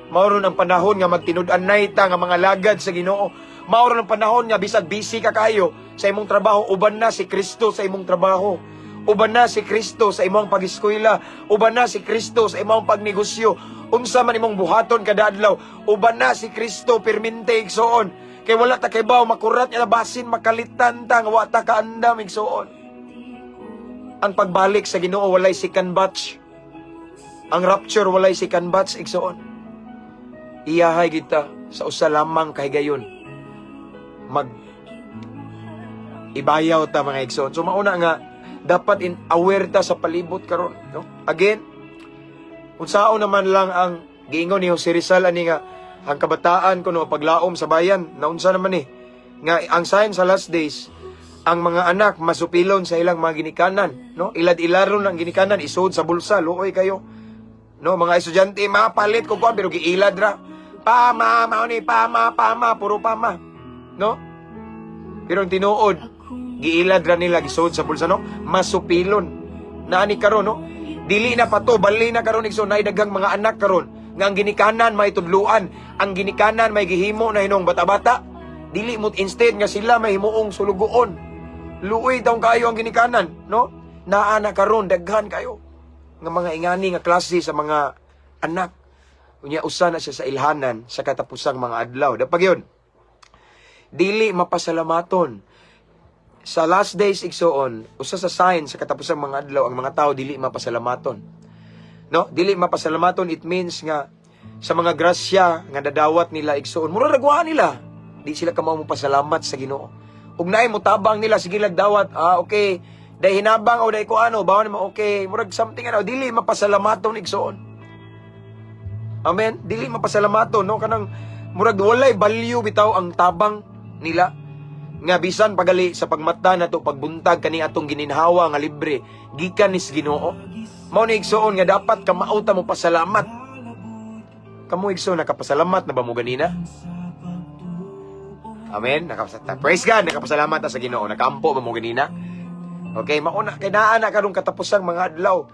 Mao ron ang panahon nga magtinud-anay ta nga mga lagad sa Ginoo. Mao ron ang panahon nga bisag busy ka kayo sa imong trabaho, uban na si Kristo sa imong trabaho. Uban na si Kristo sa imong pag-eskwela. Uban na si Kristo sa imong pagnegosyo. Unsa man imong buhaton kada adlaw, uban na si Kristo pirmente, igsuon. Kay wala ta kaybaw makurat nga basin makalitan ta nga wa ta kaandam, igsuon. Ang pagbalik sa Ginoo walay second batch. Ang rapture walay second batch, igsuon. Iyahay kita sa usa lamang kahigayon. Mag ibayaw ta, mga igsoon. So mauna nga dapat in aware ta sa palibot karon, no? Again, unsaon naman lang ang giingon ni Jose Rizal ani nga ang kabataan kuno paglaom sa bayan, naunsa naman ni nga ang sign sa last days, ang mga anak masupilon sa ilang mga ginikanan, no? Ilad-ilaron ang ginikanan, isuod sa bulsa, luoy kayo. No, mga estudyante mapalit ko kuan pero giilad ra. Pama, mao ni pama, pama, puro pama. No? Pero ang tinuod, giilad ra nila gisod sa bulsa, no? Masupilon. Naani karon, no? Dili na pa to, bali na karon, igsoon, naay daghang mga anak karon nga ang ginikanan may tudluan, ang ginikanan may gihimo na hinong bata-bata. Dili mo instead nga sila may himuong sulugoon. Luoy taong kayo ang ginikanan, no? Naa na karon daghan kayo nga mga ingani nga klase sa mga anak. Unya usa na siya sa ilhanan sa katapusang mga adlaw. Dapag yun. Dili mapasalamaton. Sa last days, igsoon, usa sa sign sa katapusang mga adlaw, ang mga tao dili mapasalamaton. No? Dili mapasalamaton, it means nga sa mga grasya nga dadawat nila, igsoon, mura ragwa nila. Di sila kamao mo pasalamat sa Ginoo. Ug naay mo tabang nila sige lag dawat, ah okay, day hinabang o day ko ano, bawon mo okay, murag something ano, dili mapasalamaton, igsoon. Amen. Dili mapasalamaton, no, kanang murag walay value bitaw ang tabang nila nga bisan pagali sa pagmata nato pagbuntag kani atong gininhawa nga libre gikan nis Ginoo. Mao ni, igsoon, nga dapat kamao ta mo pasalamat. Kamo, igsoon, nakapasalamat na ba mo ganina? Amen. Nakapasalamat. Praise God, nakapasalamat ta sa Ginoo. Nakaampo ba mo ganina? Okay, mauna kay naa na karong katapusang mga adlaw.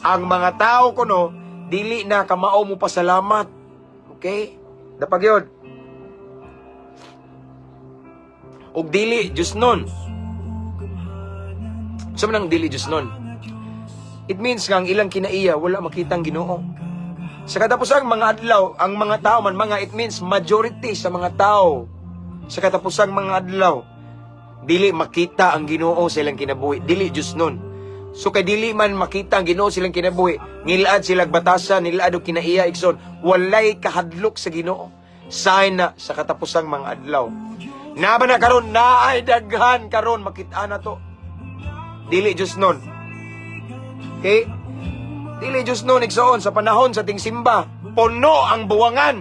Ang mga tao kuno dili na kamao mo pasalamat. Okay? Dapag yun. Og dili Diyos nun. Sa man ang dili Diyos nun? It means nga ang ilang kinaiya wala makitang Ginoo. Sa katapusang mga adlaw, ang mga tao man mga, it means majority sa mga tao sa katapusang mga adlaw dili makita ang Ginoo sa ilang kinabuhi, dili Diyos nun. So kay dili man makita ang Ginoo sa ilang kinabuhi, ngilad sila batasan, nilad og kinaiya, igsoon, walay kahadlok sa Ginoo. Sign na sa katapusang mga adlaw. Naba na karon, naay daghan karon makita na to. Dili Diyos nun. Okay? Dili Diyos nun, igsoon, sa panahon sa tingsimba, puno ang buwangan.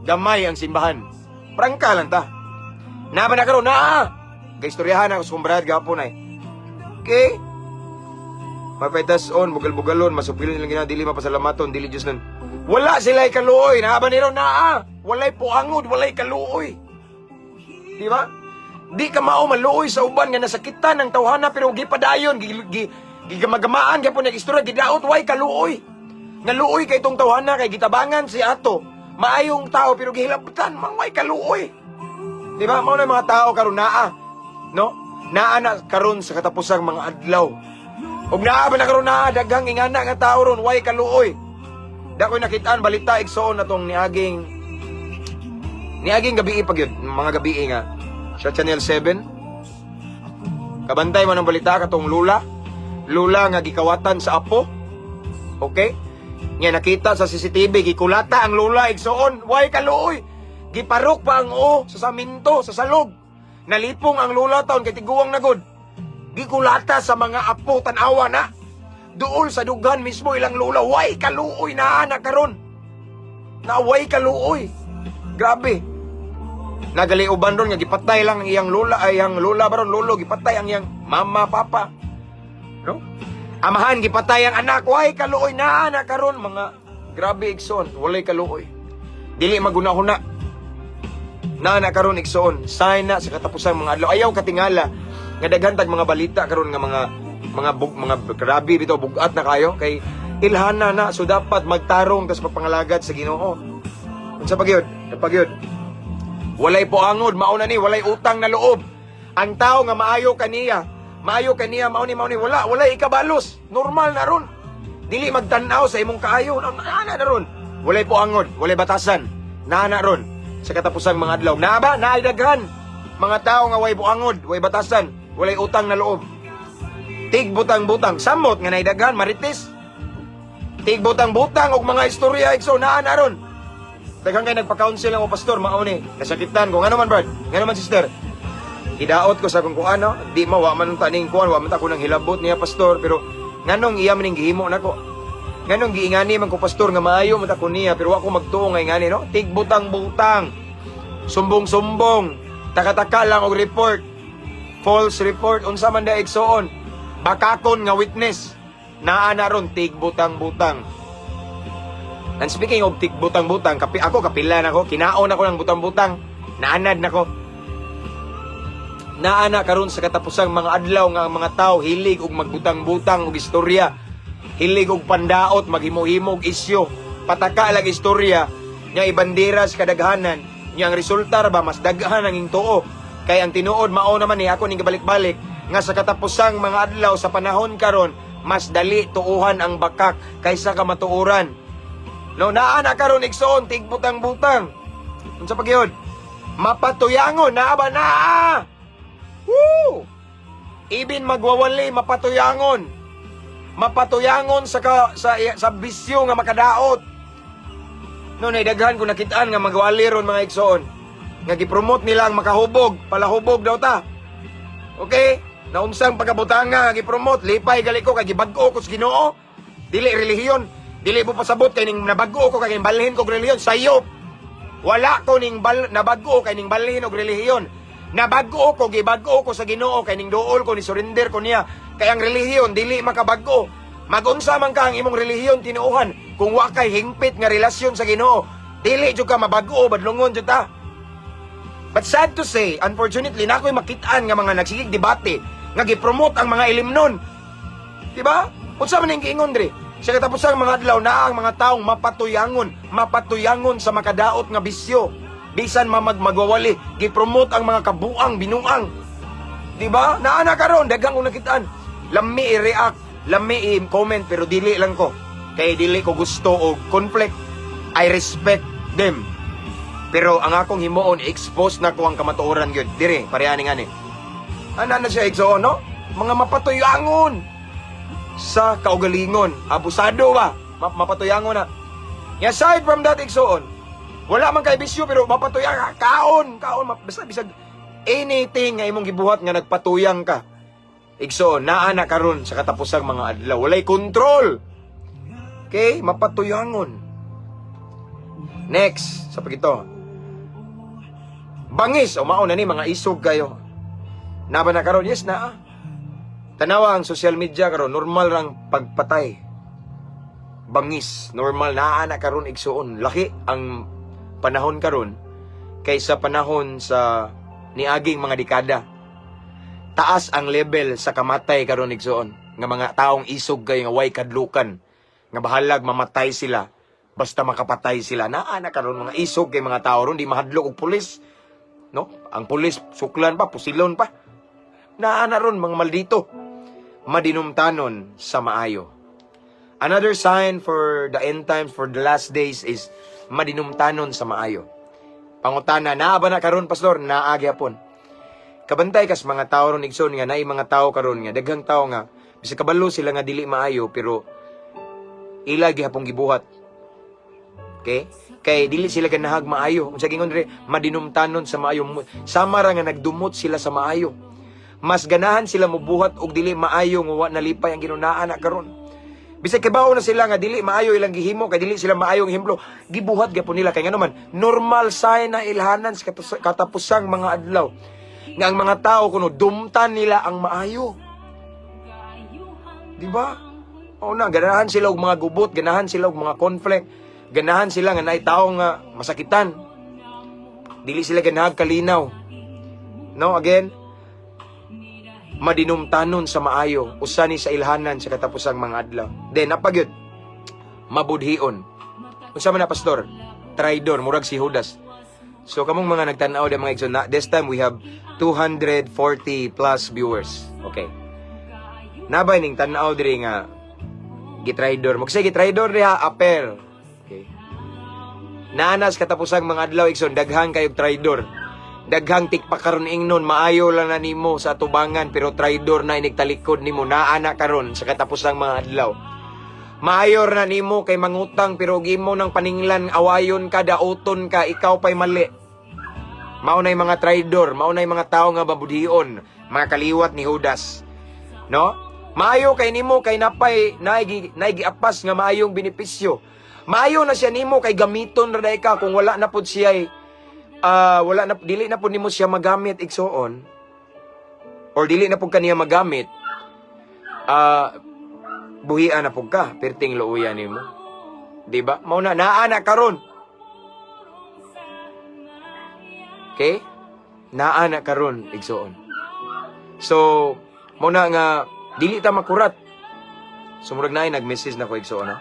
Gamay ang simbahan. Prangka lang ta. Naba na karon, naa! Kaistoryahan ako sa kumbrad gapon ay. Okay? Mapaitas on, bugal-bugalon, masupilon nilang ginawa, dili mapasalamaton, dili Diyos nun. Wala sila kaluoy, naa ba niro naa? Walay puangod, walay kaluoy. Di ba? Di ka mao maluoy sa uban nga nasakitan ng tawhana pero gipadayon, gi, gi, gigamagamaan gyapon nag istorya, gidaot, way kaluoy. Nga luoy kay itong tawhana kay gitabangan si ato. Maayong tao pero gihilabtan, mangway kaluoy. Di ba? Mao na mga tao karon naa. No? Naa na karon sa katapusang mga adlaw. Ug naa ba na karon naa daghang ingana nga tao ron way kaluoy. Da ko'y nakitaan balita, igsoon, na tong niaging gabi pag yun, mga gabi nga sa Channel 7. Kabantay man ang balita katong lula. Lula nga gikawatan sa apo. Okay? Nga nakita sa CCTV gikulata ang lula, igsoon, way kaluoy. Giparok pa ang o sa saminto, sa salog. Nalipong ang lula taon kay tiguang na gud. Gikulata sa mga apo, tan-awa na. Duol sa dughan mismo ilang lula, way kaluoy na na karon. Na way kaluoy. Grabe. Nagali uban ron nga gipatay lang ang iyang lola ay ang lola baron lolo gipatay ang iyang mama papa. No? Amahan gipatay ang anak, way kaluoy na na karon mga grabe, igsoon, walay kaluoy. Dili maguna-huna. Na na karon, igsoon, sign na sa katapusang mga adlaw. Ayaw katingala nga daghan tag mga balita karon nga mga grabe bitaw, bugat na kayo kay ilhana na, so dapat magtarong tas pagpangalagad sa Ginoo. Unsa pa gyud? Pa gyud. Walay poangod, mauna ni, walay utang na loob. Ang tao nga maayo kaniya, mao ni, wala, walay ikabalos. Normal na ron. Dili magtan-aw sa imong kaayo, na na ron. Walay poangod, walay batasan. Naa na ron sa katapusang mga adlaw. Naa ba? Naay daghan. Mga tao nga way buangod, way batasan, walay utang na loob. Tig butang-butang, samot nga naay daghan, marites. Tig butang-butang og mga istorya, igsoon, naa na ron. Daghan kay nagpa-counsel ang pastor, mao ni. Nasakitan ko. Ngano man, Brad? Ngano man, sister? Gidaot ko sa akong kuan, no? Di ma, wa man taning kuan, wa man ta ko nang hilabot niya, pastor, pero nganong iya man ning gihimo nako? Nganong giingani man ko, pastor, nga maayo man ta ko niya, pero wa ko magtuo nga ingani, no? Tigbutang-butang. Sumbong-sumbong. Taka-taka lang og report. False report unsa man da, igsoon. Bakakon nga witness. Naa na ron tigbutang-butang. And speaking of tik butang-butang, kapi ako kapila na ko, kinaon ako ng butang-butang. Naanad na ko. Naa na karon sa katapusang mga adlaw nga ang mga tao hilig og magbutang-butang og istorya. Hilig og pandaot, maghimo-himo og isyu. Pataka lang istorya nya ibandera sa kadaghanan. Nya ang resulta ra ba mas daghan ang tuo. Kay ang tinuod mao naman ni ako ning gibalik-balik nga sa katapusang mga adlaw sa panahon karon mas dali tuuhan ang bakak kaysa kamatuoran. No, naa na karon, igsoon, tigbutang-butang. Unsa pa gyud? Mapatuyangon, naa ba naa? Woo! Ibin magwawali, mapatuyangon. Mapatuyangon sa ka, sa bisyo nga makadaot. No, nay daghan ko nakitaan nga magwali ron, mga igsoon. Nga gipromote nila ang makahubog, palahubog daw ta. Okay? Naunsang pagkabutanga nga gipromote, lipay gali ko kay gibag-o ko sa Ginoo. Dili relihiyon, dili mo pasabot kay ning nabag-o ko kay ning balhin ko og relihiyon, sayop. Wala ko ning bal nabag-o kay ning balhin og relihiyon. Nabag-o ko, gibag-o ko sa Ginoo kay ning duol ko, ni surrender ko niya. Kay ang relihiyon dili makabag-o. Magunsa man ka ang imong relihiyon tinuohan kung wa kay hingpit nga relasyon sa Ginoo, dili jud ka mabag-o, badlongon jud ta. But sad to say, unfortunately, na ako'y makitaan nga mga nagsigig debate nga gipromote ang mga ilimnon. Di ba? Unsa man ang giingon diri? Sa katapusang mga adlaw na ang mga taong mapatuyangon, mapatuyangon sa makadaot nga bisyo. Bisan mamag magwawali, gipromote ang mga kabuang, binuang. Di ba? Naa na karon, daghang kong nakitaan. Lami i-react, lami i-comment, pero dili lang ko. Kay dili ko gusto og conflict. I respect them. Pero ang akong himuon, expose na ko ang kamatuoran gyud. Dire, pareha ni ngani. Ana na siya, igsoon, no? Mga mapatuyangon sa kaugalingon. Abusado ba? Mapatuyangon na. Nga aside from that, igsoon, wala man kay bisyo pero mapatuyang ka. Kaon, kaon, basta bisag anything nga imong gibuhat nga nagpatuyang ka. Igsoon, naa na karon sa katapusang mga adlaw. Walay control. Okay? Mapatuyangon. Next, sa pagito. Bangis, o mao na ni mga isog kayo. Naba na karon? Yes, naa. Tanawa ang social media karon, normal rang pagpatay. Bangis, normal naa na karon, igsuon. Laki ang panahon karon kaysa panahon sa niaging mga dekada. Taas ang level sa kamatay karon, igsuon, nga mga taong isog kay nga way kadlukan, nga bahalag mamatay sila basta makapatay sila. Naa na karon mga isog kay mga tao ron, di mahadlok og pulis. No? Ang pulis suklan pa, pusilon pa. Naa na ron mga maldito. Madinumtanon sa maayo. Another sign for the end times, for the last days is madinumtanon sa maayo. Pangutana, naa ba na karon, pastor? Naa gyapon. Kabantay kas mga tao ron, igsoon, nga naay mga tao karon nga daghang tao nga bisag kabalo sila nga dili maayo pero ila gihapong gibuhat. Okay? Kay dili sila ganahag maayo. Unsa gingon diri, madinumtanon sa maayo. Sama ra nga nagdumot sila sa maayo. Mas ganahan sila mobuhat og dili maayo nga wa nalipay ang Ginoo na karon. Bisag kibaw na sila nga dili maayo ilang gihimo kay dili sila maayong ehemplo, gibuhat gyapon nila kay ngano man normal sign na ilhanan sa katapusang mga adlaw nga ang mga tao kuno dumtan nila ang maayo. Di ba? Oo na, ganahan sila og mga gubot, ganahan sila og mga conflict, ganahan sila nga naay tao nga masakitan. Dili sila ganahag kalinaw. No, again, madinumtanon sa maayo, usa ni sa ilhanan sa katapusang mga adlaw. Then, napagyud, mabudhion. Unsa man na, pastor? Traidor, murag si Judas. So kamong mga nagtan-aw da, mga igsoon, na this time we have 240 plus viewers. Okay. Nabay ning tan-aw diri nga gitraidor. Magsay gitraidor diha apel. Okay. Naanas katapusang mga adlaw, igsoon, daghang kayog traidor. Daghang tikpakaron ingnon maayo lang na nimo sa atubangan pero traidor na inigtalikod nimo. Naa na karon sa katapusang mga adlaw. Maayo na nimo kay mangutang pero og imo ng paninglan awayon ka, dauton ka, ikaw pa'y mali. Mao na'y mga traidor, mao na'y mga tao nga babudhion, mga kaliwat ni Judas. No? Maayo kay nimo kay napay naigi naigiapas nga maayong benepisyo. Maayo na siya nimo kay gamiton ra day ka kung wala na pud siya wala na dili na pud nimo siya magamit, igsoon, or dili na pud kaniya magamit, buhian na pud ka, perting luoya nimo. Di ba? Mao na naa na karon. Okay? Naa na karon, igsoon. So, mao na nga dili ta makurat. Sumurag na ay nag-message na ko, igsoon, no?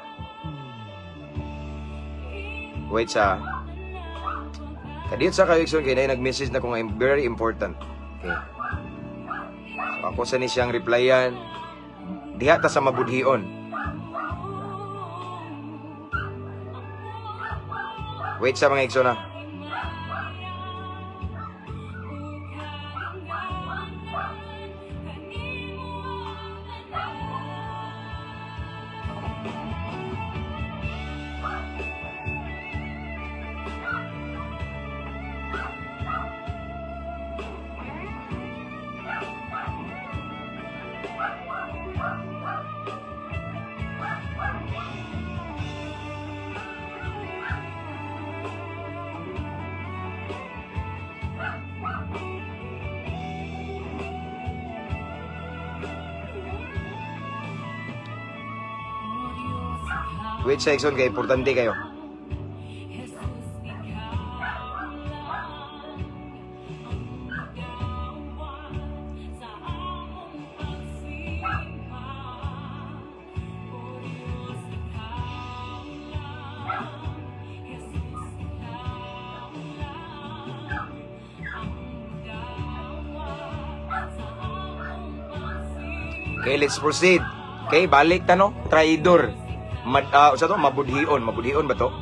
Wait sa Kadiyot sa kayo, igsoon, kay na nag-message na ko nga very important. Okay. So, ako sa ni siyang replyan. Diha ta sa mabudhion. Wait sa mga igsoon, ha. Wait sa igsoon kay importante kayo. Jesus, ikaw lang ang magawa sa among pagsimba. O Diyos, ikaw lang. Jesus, ikaw lang ang magawa sa among pagsimba. Okay, let's proceed. Okay, balik ta no. Traidor. Mad, usa to mabudhion, mabudhion ba to?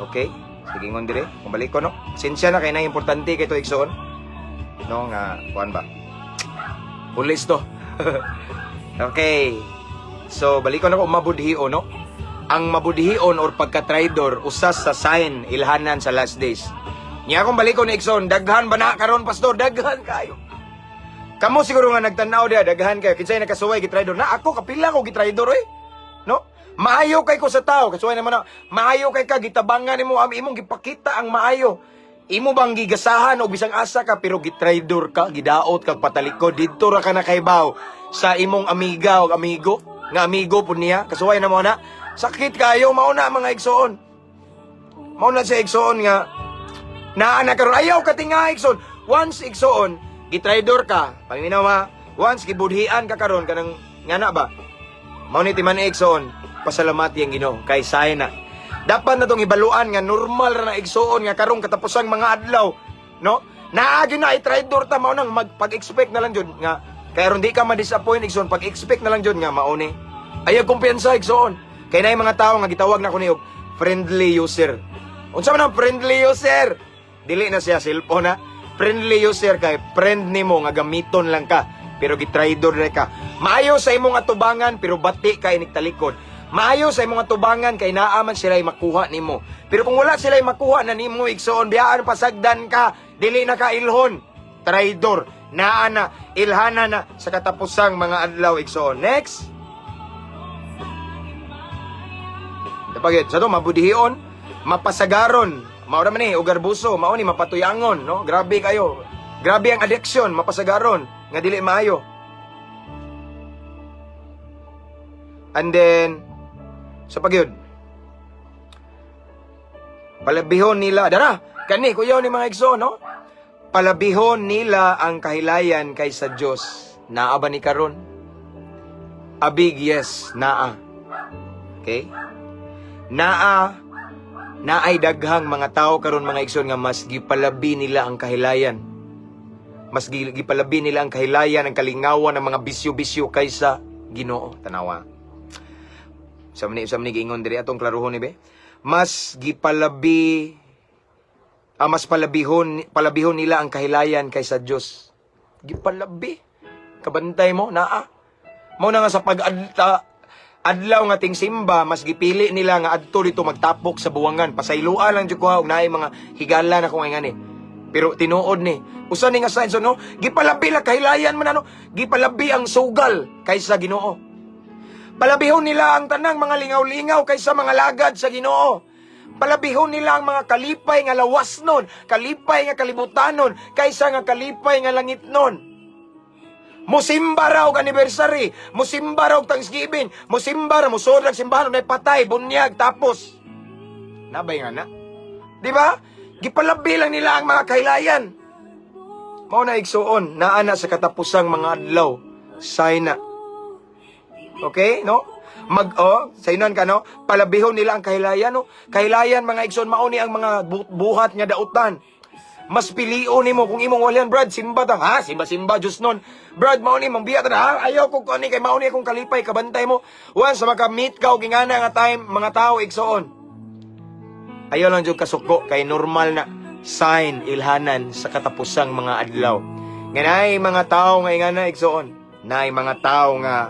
Okay. Sige ngon dire. Kung balik ko no. Sensya na kay na importante kay to, igsoon. No nga kuan ba? Pulis to. Okay. So balik ko na ko mabudhion no. Ang mabudhion or pagka-traidor usas sa sign ilhanan sa last days. Nya akong balik ko ni igsoon, daghan ba na karon, pastor? Daghan kayo. Kamo siguro nga nagtanaw diha, daghan kayo. Kinsay nakasuway gitraidor na ako kapila ko gitraidor oy. No? Maayo kay ko sa tao, kasuway naman na. Maayo kay ka gitabangan nimo ang imong gipakita ang maayo. Imo bang gigasahan og bisang asa ka pero gitraidor ka, gidaot kag patalikod didto ra ka nakaibaw sa imong amiga og amigo nga amigo pud niya. Kasuway na mo na. Sakit kayo mao na mga igsoon. Mao na sa igsoon nga naa na karon ayaw katinga, igsoon. Once, igsoon, gitraidor ka, paminaw ha. Once gibudhian ka karon kanang ngana ba? Mao ni timan igsoon, pasalamati ang Ginoo kay say na. Dapat na tong ibaluan nga normal ra na, igsoon, nga karong katapusang mga adlaw, no? Naa gyud na i-traidor ta, mao nang magpag-expect na lang jud nga kay aron di ka ma-disappoint, igsoon, pag-expect na lang jud nga mao ni. Ayaw kumpiyansa, igsoon. Kay naay mga tao nga gitawag na ko ni og friendly user. Unsa man ang friendly user? Dili na siya cellphone ha. Friendly user kay friend nimo nga gamiton lang ka pero gitraidor na ka. Maayo sa imong atubangan pero bati ka inig talikod. Maayo sa imong atubangan kay naa man sila makuha nimo. Pero kung wala sila makuha na nimo, igsoon, biyaan pasagdan ka, dili na ka ilhon. Traidor, naa na, ilhana na sa katapusang mga adlaw, igsoon. Next. Tapagit, sa to, mabudihion, mapasagaron, mao ra man ni, ugarbuso, mao ni mapatuyangon, no? Grabe kayo. Grabe ang addiction, mapasagaron, nga dili maayo. And then, sa pagyud, palabihon nila, dara, kani, kuyaw ni mga igsoon, no? Palabihon nila ang kahilayan kaysa Diyos. Naa ba ni karon? A big yes, naa. Okay? Naa naay daghang mga tao karon, mga igsoon, nga mas gipalabi nila ang kahilayan. Mas gipalabi nila ang kahilayan, ang kalingawan ng mga bisyo-bisyo kaysa Ginoo. Tanawa. Sa man giingon diri atong klaruhon ni be. Mas gipalabi mas palabihon nila ang kahilayan kaysa Dios. Gipalabi. Kabantay mo naa. Mao na nga sa pag adlaw nga ting simba, mas gipili nila nga adto dito magtapok sa buwangan. Pasayloa lang jud ko ha, og naay mga higala na ko nga ngani. Pero tinuod ni. Usa ni nga signs no, gipalabi la kahilayan man ano, gipalabi ang sugal kaysa Ginoo. Palabihon nila ang tanang mga lingaw-lingaw kaysa mga lagad sa Ginoo. Palabihon nila ang mga kalipay nga lawas nun, kalipay nga kalibutanon, kaysa nga kalipay nga langit nun. Musimba raw og anniversary, musimba raw og Thanksgiving, musimba ra, musuod lang simbahan, nay patay, bunyag, tapos. Nabay nga na. Di ba? Gipalabi lang nila ang mga kahilayan. Mao na, igsuon, naa na sa katapusang mga adlaw. Sign na. Okay, no? Mag oh, sayunan ka, no? Palabihon nila ang kahilayan, no? Kahilayan, mga igsoon, mao ni ang mga buhat nga dautan. Mas pilion nimo kung imong walian, "Brad, simba ta." "Ha, simba simba, Diyos nun." "Brad, mao ni mangbiya ta na." "Ha, ayaw ko ani kay mao ni akong kalipay." Kabantay mo. Once maka-meet ka og ingana nga time mga tao, igsoon. Ayaw lang jud kasuko kay normal na sign, ilhanan sa katapusang mga adlaw. Nga naay mga tao nga ingana, igsoon. Naay mga tao nga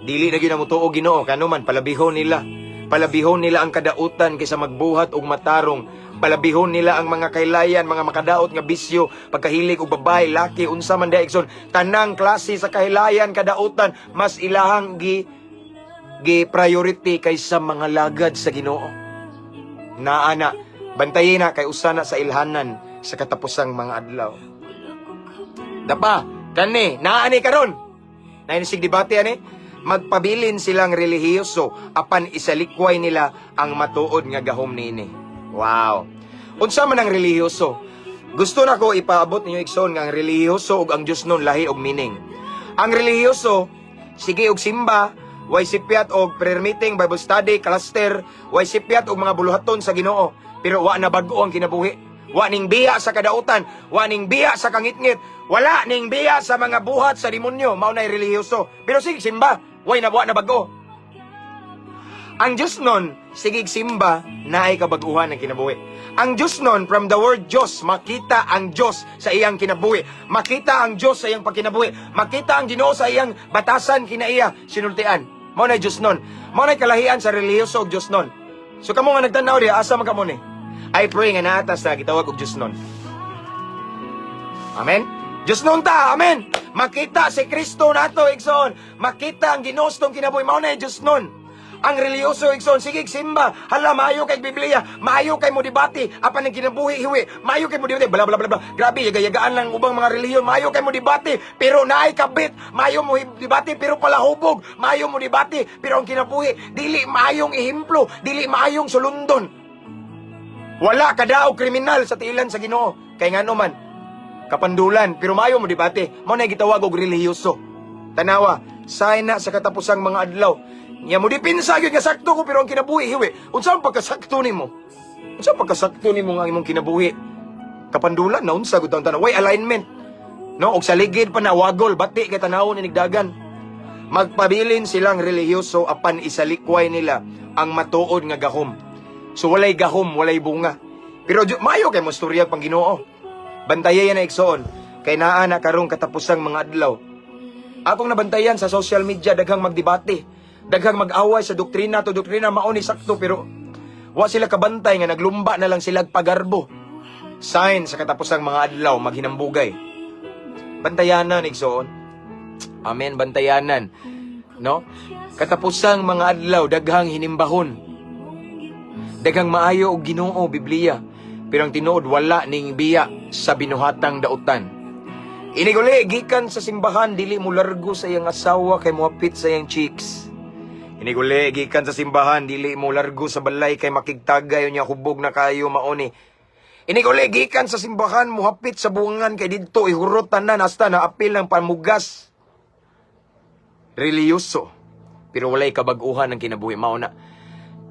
dili na gyud na motuo Ginoo kano man palabihon nila. Palabihon nila ang kadautan kaysa magbuhat og matarong. Palabihon nila ang mga kailayan, mga makadaot nga bisyo, pagkahilig og babae, laki, unsa man diha, igsoon. Tanang klase sa kahilayan, kadautan, mas ilahang gi gi priority kaysa mga lagad sa Ginoo. Naa na, bantayin na kay usa na sa ilhanan sa katapusang mga adlaw. Dapa, kani, naa ni karon. Nainisig debate ani, magpabilin silang relihiyoso apan isalikway nila ang matuod nga gahom niini. Wow. Unsa man ang relihiyoso? Gusto na ko ipaabot ninyo, igsoon, nga ang relihiyoso ug ang Dios nun lahi og meaning. Ang relihiyoso, sige og simba, way sipyat og prayer meeting, Bible study, cluster, way sipyat og mga buluhaton sa Ginoo, pero wa na bag-o ang kinabuhi. Wa ning biya sa kadautan, wa ning biya sa kangitngit, wala ning biya sa mga buhat sa demonyo, mao nay relihiyoso. Pero sige simba, way na wa na bag-o. Ang Diyos nun, sige simba, naay kabag-uhan ng kinabuhi. Ang Diyos nun, from the word Diyos, makita ang Diyos sa iyang kinabuhi. Makita ang Diyos sa iyang pagkinabuhi. Makita ang Ginoo sa iyang batasan kinaiya, sinultian. Mao na Diyos nun. Mao na kalahian sa relihiyoso og Diyos nun. So kamo nga nagtanaw diya, asa man kamo ni? I pray nga naa ta sa gitawag og Diyos nun. Amen? Diyos nun ta, amen. Makita si Kristo nato, igsoon. Makita ang Ginoo sa atong kinabuhi. Mao na yung Diyos nun. Ang relihiyoso, igsoon, sige simba. Hala, maayo kay Biblia, maayo kay mo debate, apan ang kinabuhi hiwi. Maayo kay mo debate, bla bla bla bla. Grabe, yaga-yagaan lang ubang mga relihiyon. Maayo kay mo debate, pero naay kabit. Maayo mo debate, pero palahubog. Maayo mo debate, pero ang kinabuhi dili maayong ehemplo, dili maayong sulundon. Wala kadaog kriminal sa tiilan sa Ginoo. Kay ngano man, kapandulan, pero maayo mo debate. Mao na gitawag og relihiyoso. Tanawa, sign na sa katapusang mga adlaw. Nya mo dipinsa gyud nga sakto ko pero ang kinabuhi hiwi. Unsa ang pagkasakto nimo? Unsa ang pagkasakto nimo nga ang imong kinabuhi? Kapandulan na unsa gud ang tanaw? Way alignment. No, og sa ligid pa na wagol, bati kay tanawon inigdagan. Magpabilin silang relihiyoso apan isalikway nila ang matuod nga gahom. So walay gahom, walay bunga. Pero maayo kay mo storya pang Ginoo. Bantayan na, igsoon, kay naa na karong katapusang mga adlaw. Akong nabantayan sa social media, daghang magdebate, daghang mag-away sa doktrina to doktrina, mao ni sakto, pero wa sila kabantay nga naglumba na lang sila pagarbo. Sign sa katapusang mga adlaw, maghinambugay. Bantayanan, igsoon. Amen, bantayanan. No? Katapusang mga adlaw, daghang hinimbahon. Daghang maayo og Ginoo, Biblia. Pero ang tinuod, wala ning biya sa binuhatang dautan. Iniguli, gikan sa simbahan, dili mo largo sa iyang asawa kay muhapit sa iyang cheeks. Iniguli, gikan sa simbahan, dili mo largo sa balay kay makigtagay niya, hubog na kayo mauni. Iniguli, gikan sa simbahan, muhapit sa buwangan kay didto ihurot tanan hasta na apil ng pamugas. Reliyoso. Pero walay kabag-uhan ng kinabuhi, mao na.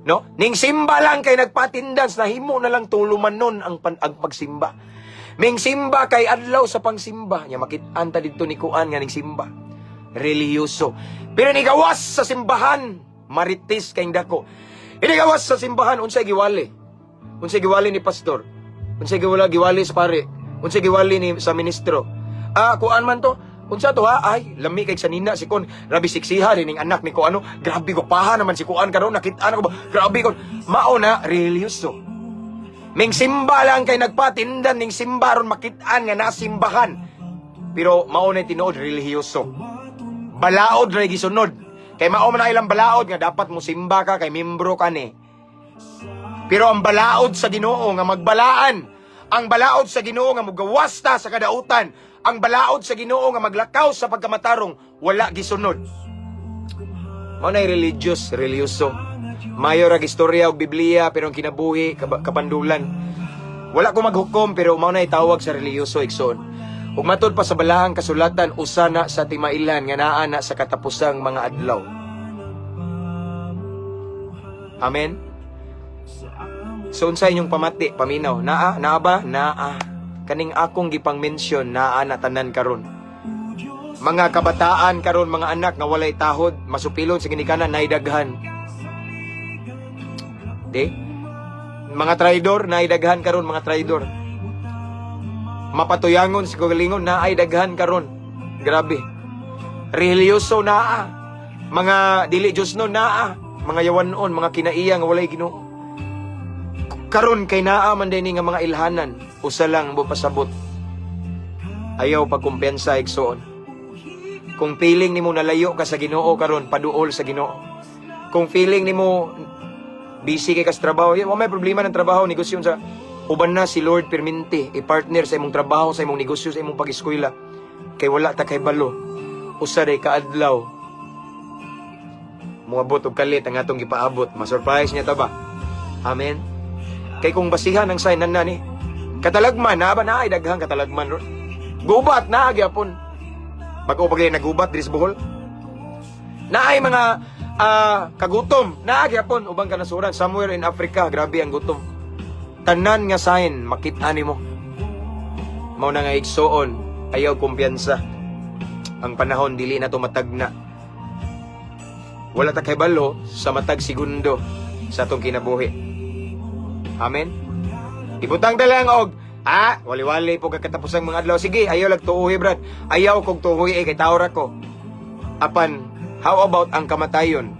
No? Ning simba lang kay nagpa-attendance, nahimo na lang tuluman nun ang pagsimba. Ning simba kay adlaw sa pangsimba. Nya makit-an ta didto ni kuan nga ning simba. Relihiyoso. Pero nigawas sa simbahan, marites kay dako. Inigawas sa simbahan, unsay giwali? Unsay giwali ni pastor? Unsay giwali sa pare? Unsay giwali ni sa ministro? Ah, kuan man to. Unsa to, ha? Ay, lami kay sanina si kon. Grabe siksiha rin ning anak ni ko ano. Grabe ko paha naman si kuan karon, nakit-an ako ba. Grabe ko. Mao na relihiyoso. Ming simba lang kay nagpatindan, ning simba ron makit-an nga nasimbahan. Pero mao na tinuod relihiyoso. Balaod ra gisunod. Kay mao man na ilang balaod nga dapat mo simba ka kay membro ka ni. Pero ang balaod sa Ginoo nga magbalaan, Ang balaod sa Ginoo nga mugawas ta sa kadautan, ang balaod sa Ginoo nga maglakaw sa pagkamatarong, wala gisunod. Mao nay religious, religyoso. Mayo ra istorya og Biblia, pero ang kinabuhi kabandulan. Wala ko maghukom, pero mao nay tawag sa relihiyoso, igsoon. Ug matud pa sa balahang kasulatan, usa na sa timailan nga naa na sa katapusang mga adlaw. Amen. So unsa inyong pamati, paminaw? Naa, naa ba? Naa. Kaning akong gipang-mention, naa na tanan karon. Mga kabataan karon, mga anak nga walay tahod, masupilon sa ginikanan, naay daghan. Di? Mga traidor, naay daghan karon, mga traidor. Mapatuyangon sa kagalingon, naay daghan karon. Grabe. Religyoso naa. Mga dili Diyos no naa. Mga yawanon, mga kinaiya nga walay Ginoo. Karon kay naa man din nga mga ilhanan, usa lang mo pasabot. Ayaw pagkumpiyansa, igsoon. Kung feeling nimo nalayo ka sa Ginoo karon, paduol sa Ginoo. Kung feeling nimo busy kay ka sa trabaho, wa may problema ng trabaho, negosyo sa uban na si Lord perminti, i-partner sa imong trabaho, sa imong negosyo, sa imong pag-eskwela. Kay wala ta kay balo. Usa day kaadlaw moabot og kalit ang atong gipaabot. Ma-surprise niya ta ba? Amen. Kay kung basihan ang sign nan ni katalagman na ba, naay daghang katalagman ron. Gubat na gyapon. Bag-o pa gyud nagubat diri sa Bohol. Naay mga kagutom naa gyapon ubang kanasuran, somewhere in Africa, grabe ang gutom. Tanan nga sign makita nimo. Mao na nga, igsoon, ayaw kumpiyansa. Ang panahon dili na tumatagna. Wala ta kay balo sa matag segundo sa atong kinabuhi. Amen. Ibutang ta lang og wali-wali po kakatapos ang mga adlaw. Sige, ayaw lag tuohi, brad. Ayaw kog tuohi eh, kay tao ra ko. Apan, how about ang kamatayon?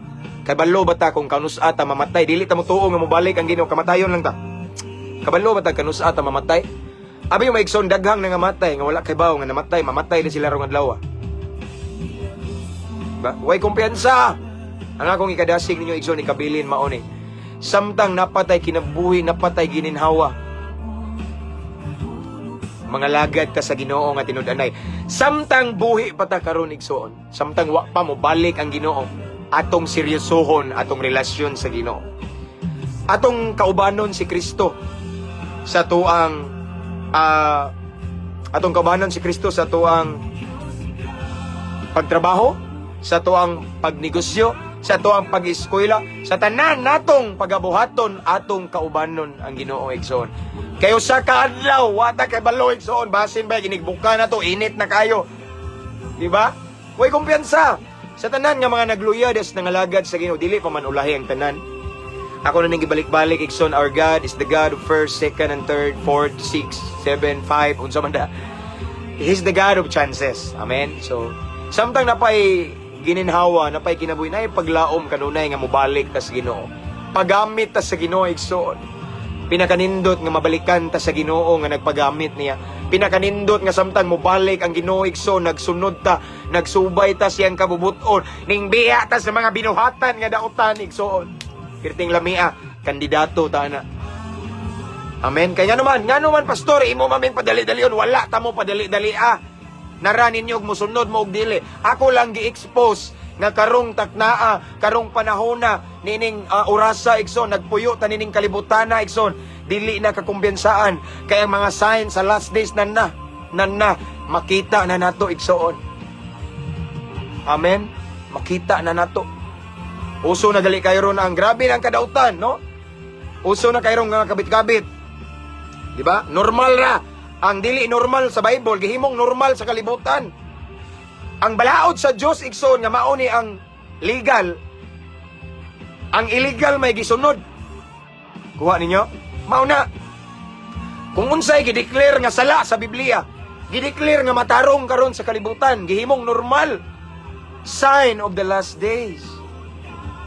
Kabalo ba ta kung kanusa ta mamatay? Dili ta mo tuo nga mobalik ang Ginoo, kamatayon lang ta. Kabalo ba ta kanusa ta mamatay? Abi yung maigsoon, daghang nangamatay nga wala kay bawo nga namatay, mamatay din sila rong adlaw. Ba? Way kumpiyansa. Ang akong ikadasig ninyo, igsoon, ikabilin mao ni. Samtang napatay kinabuhi, napatay gininhawa. Mga lagad ta sa Ginoo nga tinud-anay. Samtang buhi pa ta karon, igsoon, samtang wa pa mo balik ang Ginoo, atong seryosohon atong relasyon sa Ginoo. Atong kaubanon si Kristo sa tuang atong kaubanon si Kristo sa tuang pagtrabaho, sa tuang pagnegosyo, sa tuang pag-eskwela, sa tanan natong pagabuhaton, atong kaubanon ang Ginoo, igsoon. Kayo sa kaadlaw, wa ta kay balo, igsoon, basin ba ginigbuka na to, init na kayo. Di ba? Way kumpiyansa. Sa tanan nga mga nagluya des nangalagad sa Ginoo, dili pa man ulahi ang tanan. Ako na ning gibalik-balik, igsoon, our God is the God of first, second, and third, fourth, six, seven, five, unsa man da. He's the God of chances. Amen? So, samtang napay gininhawa, napay kinabuhi, na paglaom kanunay nga mobalik tas Ginoo. Pagamit ta sa Ginoo, igsoon. Pinakanindot nga mabalikan ta sa Ginoo nga nagpagamit niya. Pinakanindot nga samtang mobalik ang Ginoo, igsoon, nagsunod ta, nagsubay ta siyang kabubuton, ning biya ta sa mga binuhatan nga dautan, igsoon. Pirting lamia, kandidato ta na. Amen. Kaya nga naman, pastor, imo maming padali-dalion, wala ta mo padali-dali ah. Nara ninyo og musunod mo og dili. Ako lang gi-expose nga karong taknaa, karong panahona, nining orasa, igsoon, nagpuyo ta nining kalibutana, igsoon, dili na kakumbiyansaan. Kaya ang mga signs sa last days nan na, nan na, makita na nato, igsoon. Amen. Makita na nato. Uso na gali kayo ron ang grabe ng kadautan, no? Uso na kayo nga kabit-kabit. Di ba? Normal ra. Ang dili normal sa Bible, gihimong normal sa kalibutan. Ang balaod sa Dios, igsoon, nga mao ni ang legal. Ang illegal may gisunod. Kuha ninyo? Mao na. Kung unsay gideclare nga sala sa Biblia, gideclare nga matarong karon sa kalibutan, gihimong normal. Sign of the last days.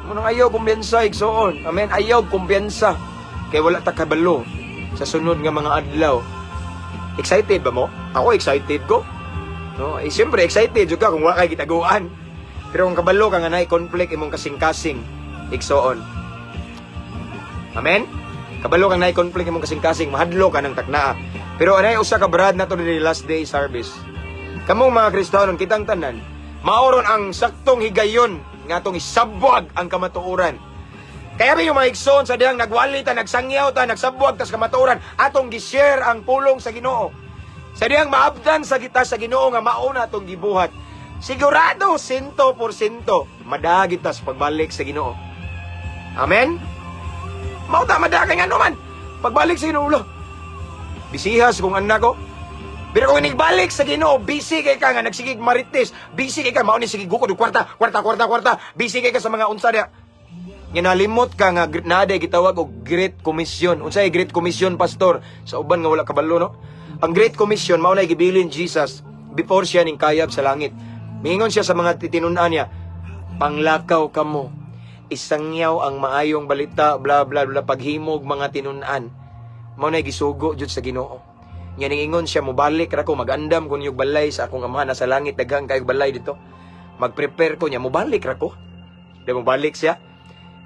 Munang ayaw kumpiyansa, igsoon. Amen. Ayaw kumpiyansa. Kay wala ta kabalo sa sunod nga mga adlaw. Excited ba mo? Ako, excited ko. No, eh, siyempre excited jud ka kung wala kay gitaguan. Pero kung kabalo ka nga naay conflict imong kasing-kasing, igsoon. Amen? Kabalo kang naay conflict imong kasing-kasing, mahadlo ka ng taknaa. Pero anay usa ka brad nato diri, last day service. Kamong mga Kristohanon, kitang tanan, maoron ang saktong higayon nga atong isabwag ang kamatuoran. Kaya ba yung mga igsoon sa dihang nagwali ta, nagsangyaw ta, nagsabwag tas kamatuoran, atong gi-share ang pulong sa Ginoo. Sa dihang maabdan sa kita sa Ginoo nga mauna atong gibuhat. Sigurado, 100%, madagit tas pagbalik sa Ginoo. Amen? Mao ta madagay nga man. Pagbalik sa Ginoo, ulo. Bisihas kung anak ko. Pero kung inigbalik sa Ginoo, busy kay ka nga nagsigig marites, busy kay ka mao ni sige gukod og kwarta, kwarta, kwarta, kwarta, busy kay ka sa mga unsa diha. Nga nalimot ka nga naa gitawag og Great Commission. Unsay Great Commission, Pastor? Sa uban nga wala kabalo, no? Ang Great Commission mao na gibilin Jesus before siya ning kayab sa langit. Miingon siya sa mga titinun-an niya, "Panglakaw kamo, isangyaw ang maayong balita, bla bla bla, paghimog mga tinun-an." Mao na gisugo jud sa Ginoo. Nya ningingon siya, "Mobalik ra ko, magandam ko ninyong balay sa akong Amahan na sa langit, daghan kayog balay dito. Magprepare ko niya, mobalik ra ko." Di mobalik siya.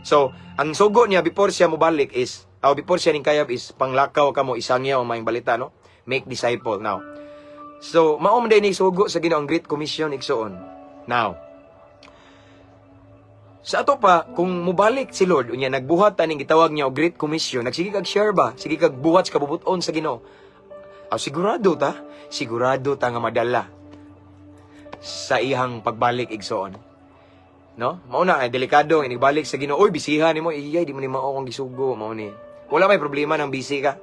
So, ang sugo niya before siya mobalik is, oh, before siya ning kayab is, "Panglakaw kamo, isangyaw ang maayong balita," no? Make disciple now. So, mao man ni sugo sa Ginoo ang Great Commission, igsuon. Now, sa ato pa, kung mubalik si Lord, unya nagbuhat ta ning gitawag niya og Great Commission, nagsige kag share ba? Sige kag buhat sa kabubuton sa Ginoo. Aw, sigurado ta nga madala sa iyang pagbalik, igsoon. No? Mao na ay delikado ang inigbalik sa Ginoo. "Oy, bisihan nimo, iyay di mo ni mao akong gisugo," mao ni. Wala may problema ng busy ka.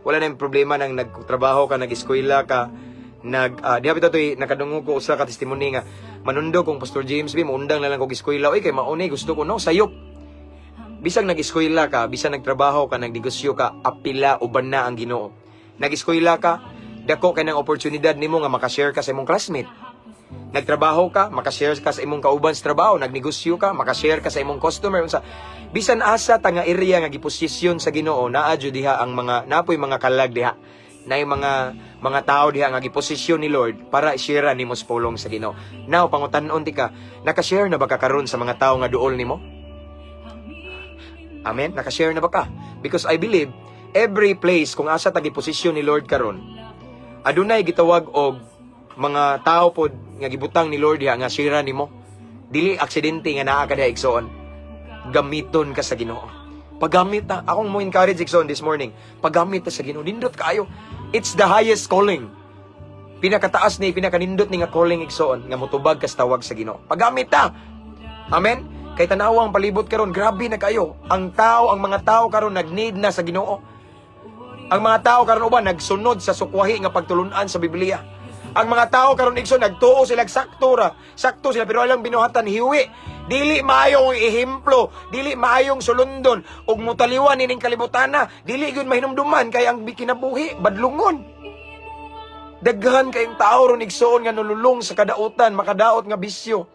Wala na yung problema ng nagtrabaho ka, nag-eskwela ka, diha bitaw to'y nakadungog ko usa ka testimony nga manundo kong Pastor James B, muundang na lang kog eskwela, oy, kay mao ni gusto ko, no, sayop. Bisag nag-eskwela ka, bisag nagtrabaho ka, nagnegosyo ka, apila uban na ang Ginoo. Nag-eskwela ka, dako kay ng oportunidad nimo nga makashare ka sa imong classmate. Nagtrabaho ka, makashare ka sa imong kauban sa trabaho, nagnegosyo ka, makashare ka sa imong customer unsa. Bisan asa ta nga area nga giposisyon sa Ginoo, naa jud diha ang mga napoy mga kalag diha. Naay mga tao diha nga giposisyon ni Lord para i-share nimo sa pulong sa Ginoo. Now pangutan-on ti ka, nakashare na ba ka karon sa mga tao nga duol nimo? Amen? Nakashare na ba ka? Because I believe every place kung asa ta giposisyon ni Lord karon, adunay gitawag og mga tao pod nga gibutang ni Lord diha nga share nimo. Dili aksidente nga naa ka diha, igsoon. Gamiton ka sa Ginoo. Paggamit ta, akong mo encourage, igsoon, this morning. Paggamit ta sa Ginoo. Nindot kaayo. It's the highest calling. Pinakataas ni, pinakanindot ni nga calling, igsoon, nga motubag ka sa tawag sa Ginoo. Paggamit ta. Amen. Kay tanawa ang palibot karon, grabe na kayo. Ang tao, ang mga tao karon nag-need na sa Ginoo. Ang mga tao karon uban nagsunod sa sukwahi nga pagtulunan sa Biblia. Ang mga tao karon, igsoon, nagtuo sila sakto ra. Sakto sila pero alang binuhatan hiwi. Dili maayong ehemplo, dili maayong sulundon ug mutaliwan ining kalibutana, dili gyud mahinumduman kay ang kinabuhi badlungon. Daghan kayong tao ron, igsoon, nga nululong sa kadautan, makadaot nga bisyo.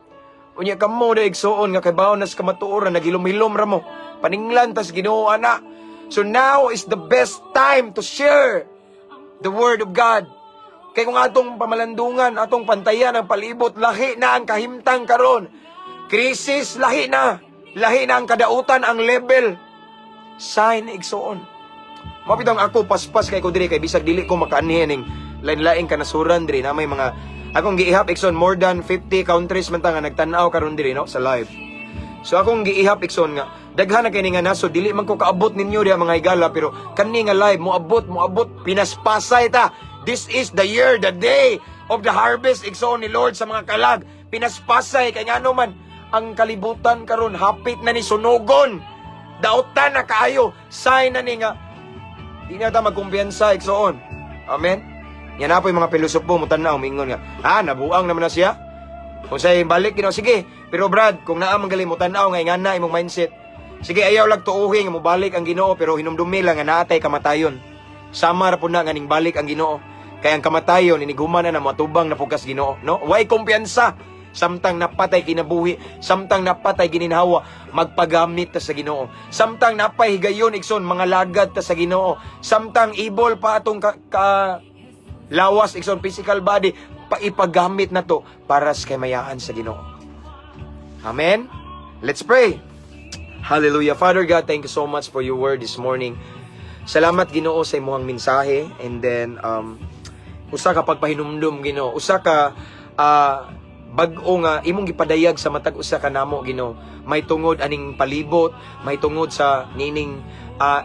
Unya kamo na, igsoon, nga kaybaw na sa kamatuoran, naghilom-hilom ra mo. Paninglan tas Ginoo ana. So now is the best time to share the word of God. Kay kung atong pamalandungan, atong pantayan ang palibot, lahi na ang kahimtang karon. Krisis, lahi na. Lahi na ang kadautan, ang level. Sign, igsoon. Mapitong ako, paspas kay ko diri kay bisag dili ko makaanhi ning lain-laing kanasuran diri na may mga akong giihap, igsoon, more than 50 countries man ta nga nagtan-aw karon diri, no, sa live. So akong giihap, igsoon, nga daghan na kay ni nga naso, dili man ko kaabot ninyo diha, mga higala, pero kani nga live moabot moabot pinaspasay ta. This is the year, the day of the harvest, igsoon, ni Lord sa mga kalag. Pinaspasay kay ngano man ang kalibutan karon hapit na ni sunugon. Dautan na kaayo, sign na ni nga di na ta magkumpiyansa, igsoon. Amen. Yan na po yung mga pilosopo mo tanaw mingon nga, "Ah, nabuang naman na siya. Kung say balik Ginoo, sige." Pero brad, kung naa man gali mo tan-aw nga ingana imong mindset. Sige, ayaw lag tuuhi nga mobalik ang Ginoo, pero hinumdumi lang nga naa tay kamatayon. Sama ra pud na nga ning balik ang Ginoo. Kay ang kamatayon inighuman na na matubang na pugas Ginoo, no? Way kumpiyansa samtang napatay kinabuhi, samtang napatay gininhawa, magpagamit ta sa Ginoo. Samtang napay higayon, igsoon, mga lagad ta sa Ginoo. Samtang ibol pa atong ka lawas, igsoon, physical body, paipagamit na to para sa kaymayaan sa Ginoo. Amen. Let's pray. Hallelujah. Father God, thank you so much for your word this morning. Salamat, Ginoo, sa imong mensahe and then usa ka pagpahinumdum, Ginoo, usa ka bag-o nga imong gipadayag sa matag usa ka namo, Ginoo, may tungod aning palibot, may tungod sa nining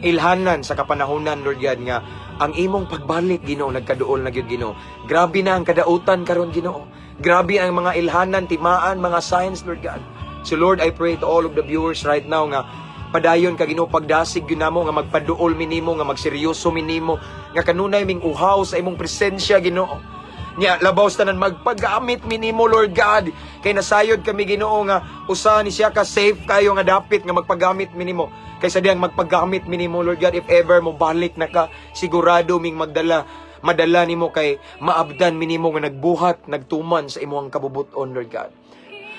ilhanan sa kapanahonan, Lord God, nga ang imong pagbalik, Ginoo, nagkaduol na gyud, Ginoo. Grabe na ang kadautan karon, Ginoo. Grabe ang mga ilhanan, timaan, mga signs, Lord God. So Lord, I pray to all of the viewers right now nga padayon ka, Ginoo, pagdasig gyud namo nga magpaduol mi nimo, nga magseryoso mi nimo, nga kanunay ming uhaw sa imong presensya, Ginoo. Nya labaw sa tanan, magpagamit mi nimo, Lord God, kay nasayod kami, Ginoo, nga usa ni siya ka safe kayo nga dapit nga magpagamit mi nimo kaysa diyang magpagamit mi nimo, Lord God. If ever mo balik na ka, sigurado ming magdala madala nimo kay maabdan mi nimo nga nagbuhat, nagtuman sa imong kabubuton, Lord God.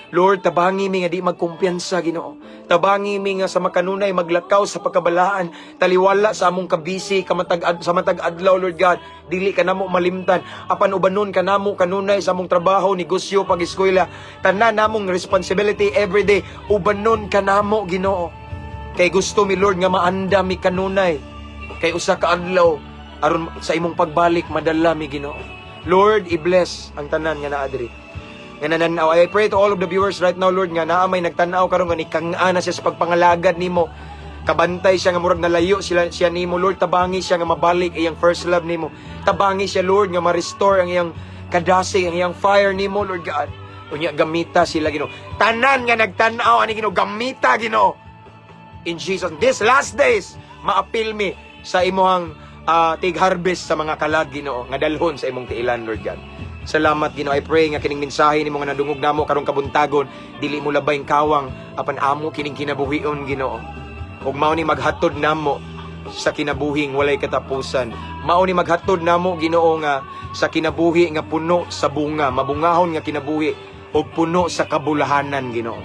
Lord, tabangi mi nga di magkumpiyansa, Ginoo. Tabangi mi nga sa makanunay maglakaw sa pagkabalaan, taliwala sa among kabisi kamatag sa matag adlaw, Lord God. Dili ka namo malimtan. Apan ubanon ka namo kanunay sa among trabaho, negosyo, pag-eskwela. Tanan namong responsibility everyday, ubanon ka namo, Ginoo. Kay gusto mi, Lord, nga maanda mi kanunay. Kay usa ka adlaw aron sa imong pagbalik madala mi, Ginoo. Lord, i-bless ang tanan nga naa diri nga nananaw. I pray to all of the viewers right now, Lord, nga naa may nagtan-aw karon nga nikang-a na siya sa pagpangalagad nimo. Kabantay siya nga murag nalayo sila siya nimo, Lord. Tabangi siya nga mabalik iyang first love nimo. Tabangi siya, Lord, nga ma-restore ang iyang kadasig, ang iyang fire nimo, Lord God. Unya gamita sila, Ginoo. Tanan nga nagtan-aw ani, Ginoo, gamita, Ginoo. In Jesus, this last days, maapil mi sa imuhang tig harvest sa mga kalag, Ginoo, nga dalhon sa imong tiilan, Lord God. Salamat, Ginoo. I pray nga kining mensahe nimo nga nadungog namo karong kabuntagon, dili mo labay kawang apan amo kining kinabuhion, Ginoo. Ug mao ni maghatod namo sa kinabuhing walay katapusan. Mao ni maghatod namo, Ginoo, nga sa kinabuhi nga puno sa bunga, mabungahon nga kinabuhi ug puno sa kabulahanan, Ginoo.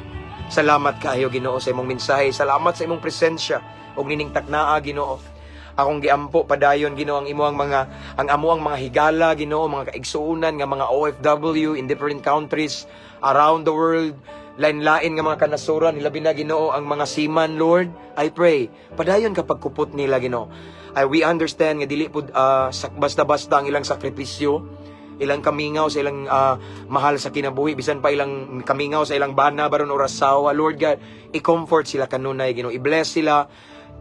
Salamat kaayo, Ginoo, sa imong mensahe. Salamat sa imong presensya ug nining taknaa, Ginoo. Akong giampo padayon, Ginoo, ang imuang mga ang amuang mga higala, Ginoo, mga kaigsuonan nga mga OFW in different countries around the world, lain-lain nga mga kanasuran, hilabi na, Ginoo, ang mga seaman. Lord, I pray padayon ka pagkupot nila, Ginoo. Ay, we understand nga dili pud basta-basta ang ilang sakripisyo, ilang kamingaw sa ilang mahal sa kinabuhi, bisan pa ilang kamingaw sa ilang bana baron or asawa. Lord God, i-comfort sila kanunay, Ginoo, i-bless sila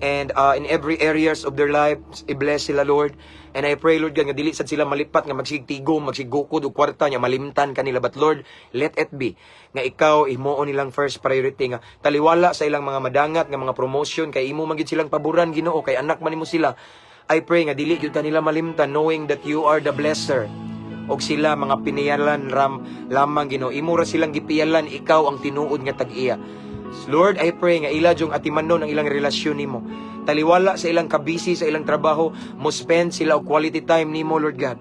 and in every areas of their life, i-bless sila, Lord. And I pray, Lord God, nga dili sad sila malipat nga magsigtigom, magsigukod og kwarta nya malimtan kanila, but Lord, let it be nga ikaw imuon nilang first priority, nga taliwala sa ilang mga madangat nga mga promotion, kay imo man gyud silang paboran, Ginoo, kay anak man nimo sila. I pray nga dili gyud kanila malimtan, knowing that you are the blesser og sila mga piniyalan ram lamang, Ginoo. Imo ra silang gipiyalan, ikaw ang tinuod nga tag-iya. Lord, I pray nga ila jung atimanon ang ilang relasyon nimo. Taliwala sa ilang kabisi sa ilang trabaho, mo spend sila og quality time nimo, Lord God.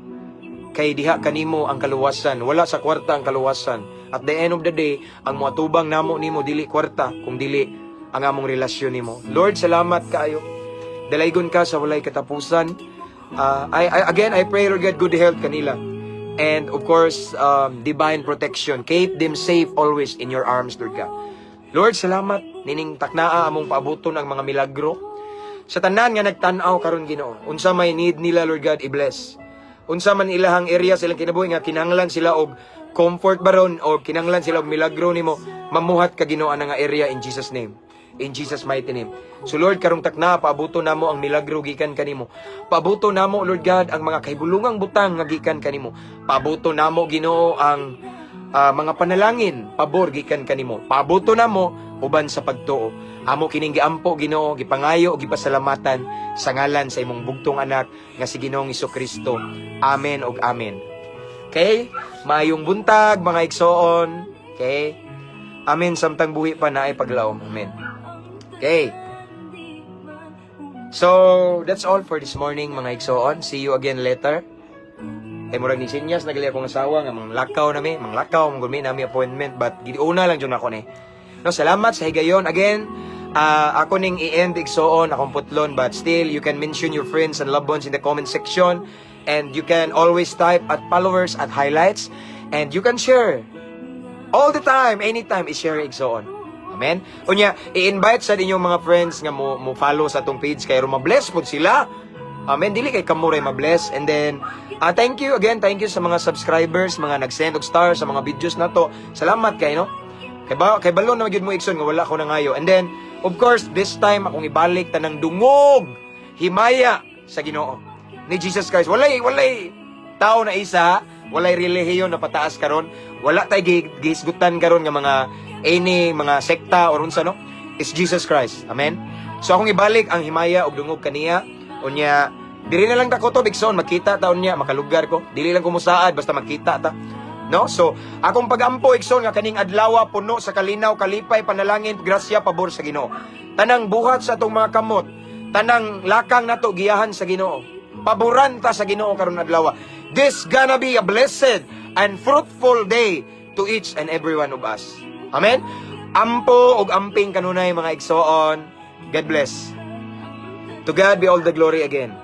Kay diha kanimo ang kaluwasan, wala sa kwarta ang kaluwasan. At the end of the day, ang moatubang namo nimo dili kwarta, kung dili ang among relasyon nimo. Lord, salamat kaayo. Dalaygon ka sa walay katapusan. I again I pray, Lord God, good health kanila. And of course, divine protection. Keep them safe always in your arms, Lord God. Lord, salamat nining taknaa among paabuton ang mga milagro. Sa tanan nga nagtan-aw karon, Ginoo, unsa may need nila, Lord God, i-bless. Unsa man ilahang area sa ilang kinabuhi nga kinahanglan sila og comfort baron o kinahanglan sila og milagro nimo, mamuhat ka, Ginoo, ana nga area in Jesus' name. In Jesus' mighty name. So Lord, karong takna paabuto namo ang milagro gikan kanimo. Paabuto namo, Lord God, ang mga kahibulungang butang nga gikan kanimo. Paabuto namo, Ginoo, ang mga panalangin pabor gikan kanimo. Paabuto namo uban sa pagtuo. Amo kining giampo, Ginoo, gipangayo, gipasalamatan sa ngalan sa imong bugtong anak nga si Ginoong Kristo. Amen ug amen. Okay? Maayong buntag, mga igsoon. Okay? Amen samtang buhi pa naay paglaom. Amen. Okay. So, that's all for this morning, mga igsoon. See you again later. Kay murag ni sinyas nagali akong asawa nga manglakaw nami, manglakaw, manggumi nami appointment, but giuna lang jud ako ni. No, salamat sa higayon. Again, ako ning i-end, igsoon, akong putlon, but still you can mention your friends and loved ones in the comment section and you can always type @followers @highlights and you can share all the time, anytime i-share, igsoon. Amen. Amen. Unya, i-invite sa inyong mga friends nga mo follow sa atong page kay aron ma-bless pod sila. Amen. Dili kay kamo ray ma-bless. And then, thank you again. Thank you sa mga subscribers, mga nag-send og star sa mga videos na to. Salamat kay no. Kay balo na gyud mo, igsoon, nga wala ko nangayo. And then, of course, this time akong ibalik tanang dungog, himaya sa Ginoo ni Jesus Christ. Walay tao na isa, walay relihiyon na pataas karon, wala tay gihisgutan karon nga mga any mga sekta or unsa, no. It's Jesus Christ. Amen. So akong ibalik ang himaya og dungog kaniya. Unya, diri na lang ta ko to, igsoon, makita ta unya, makalugar ko. Dili lang ko musaad basta makita ta. No? So, akong pagampo, igsoon, nga kaning adlaw puno sa kalinaw, kalipay, panalangin, grasya, pabor sa Ginoo. Tanang buhat sa atong mga kamot, tanang lakang nato giyahan sa Ginoo. Paboran ta sa Ginoo karon adlaw. This gonna be a blessed and fruitful day to each and every one of us. Amen. Ampo og amping kanunay, mga igsoon. God bless. To God be all the glory again.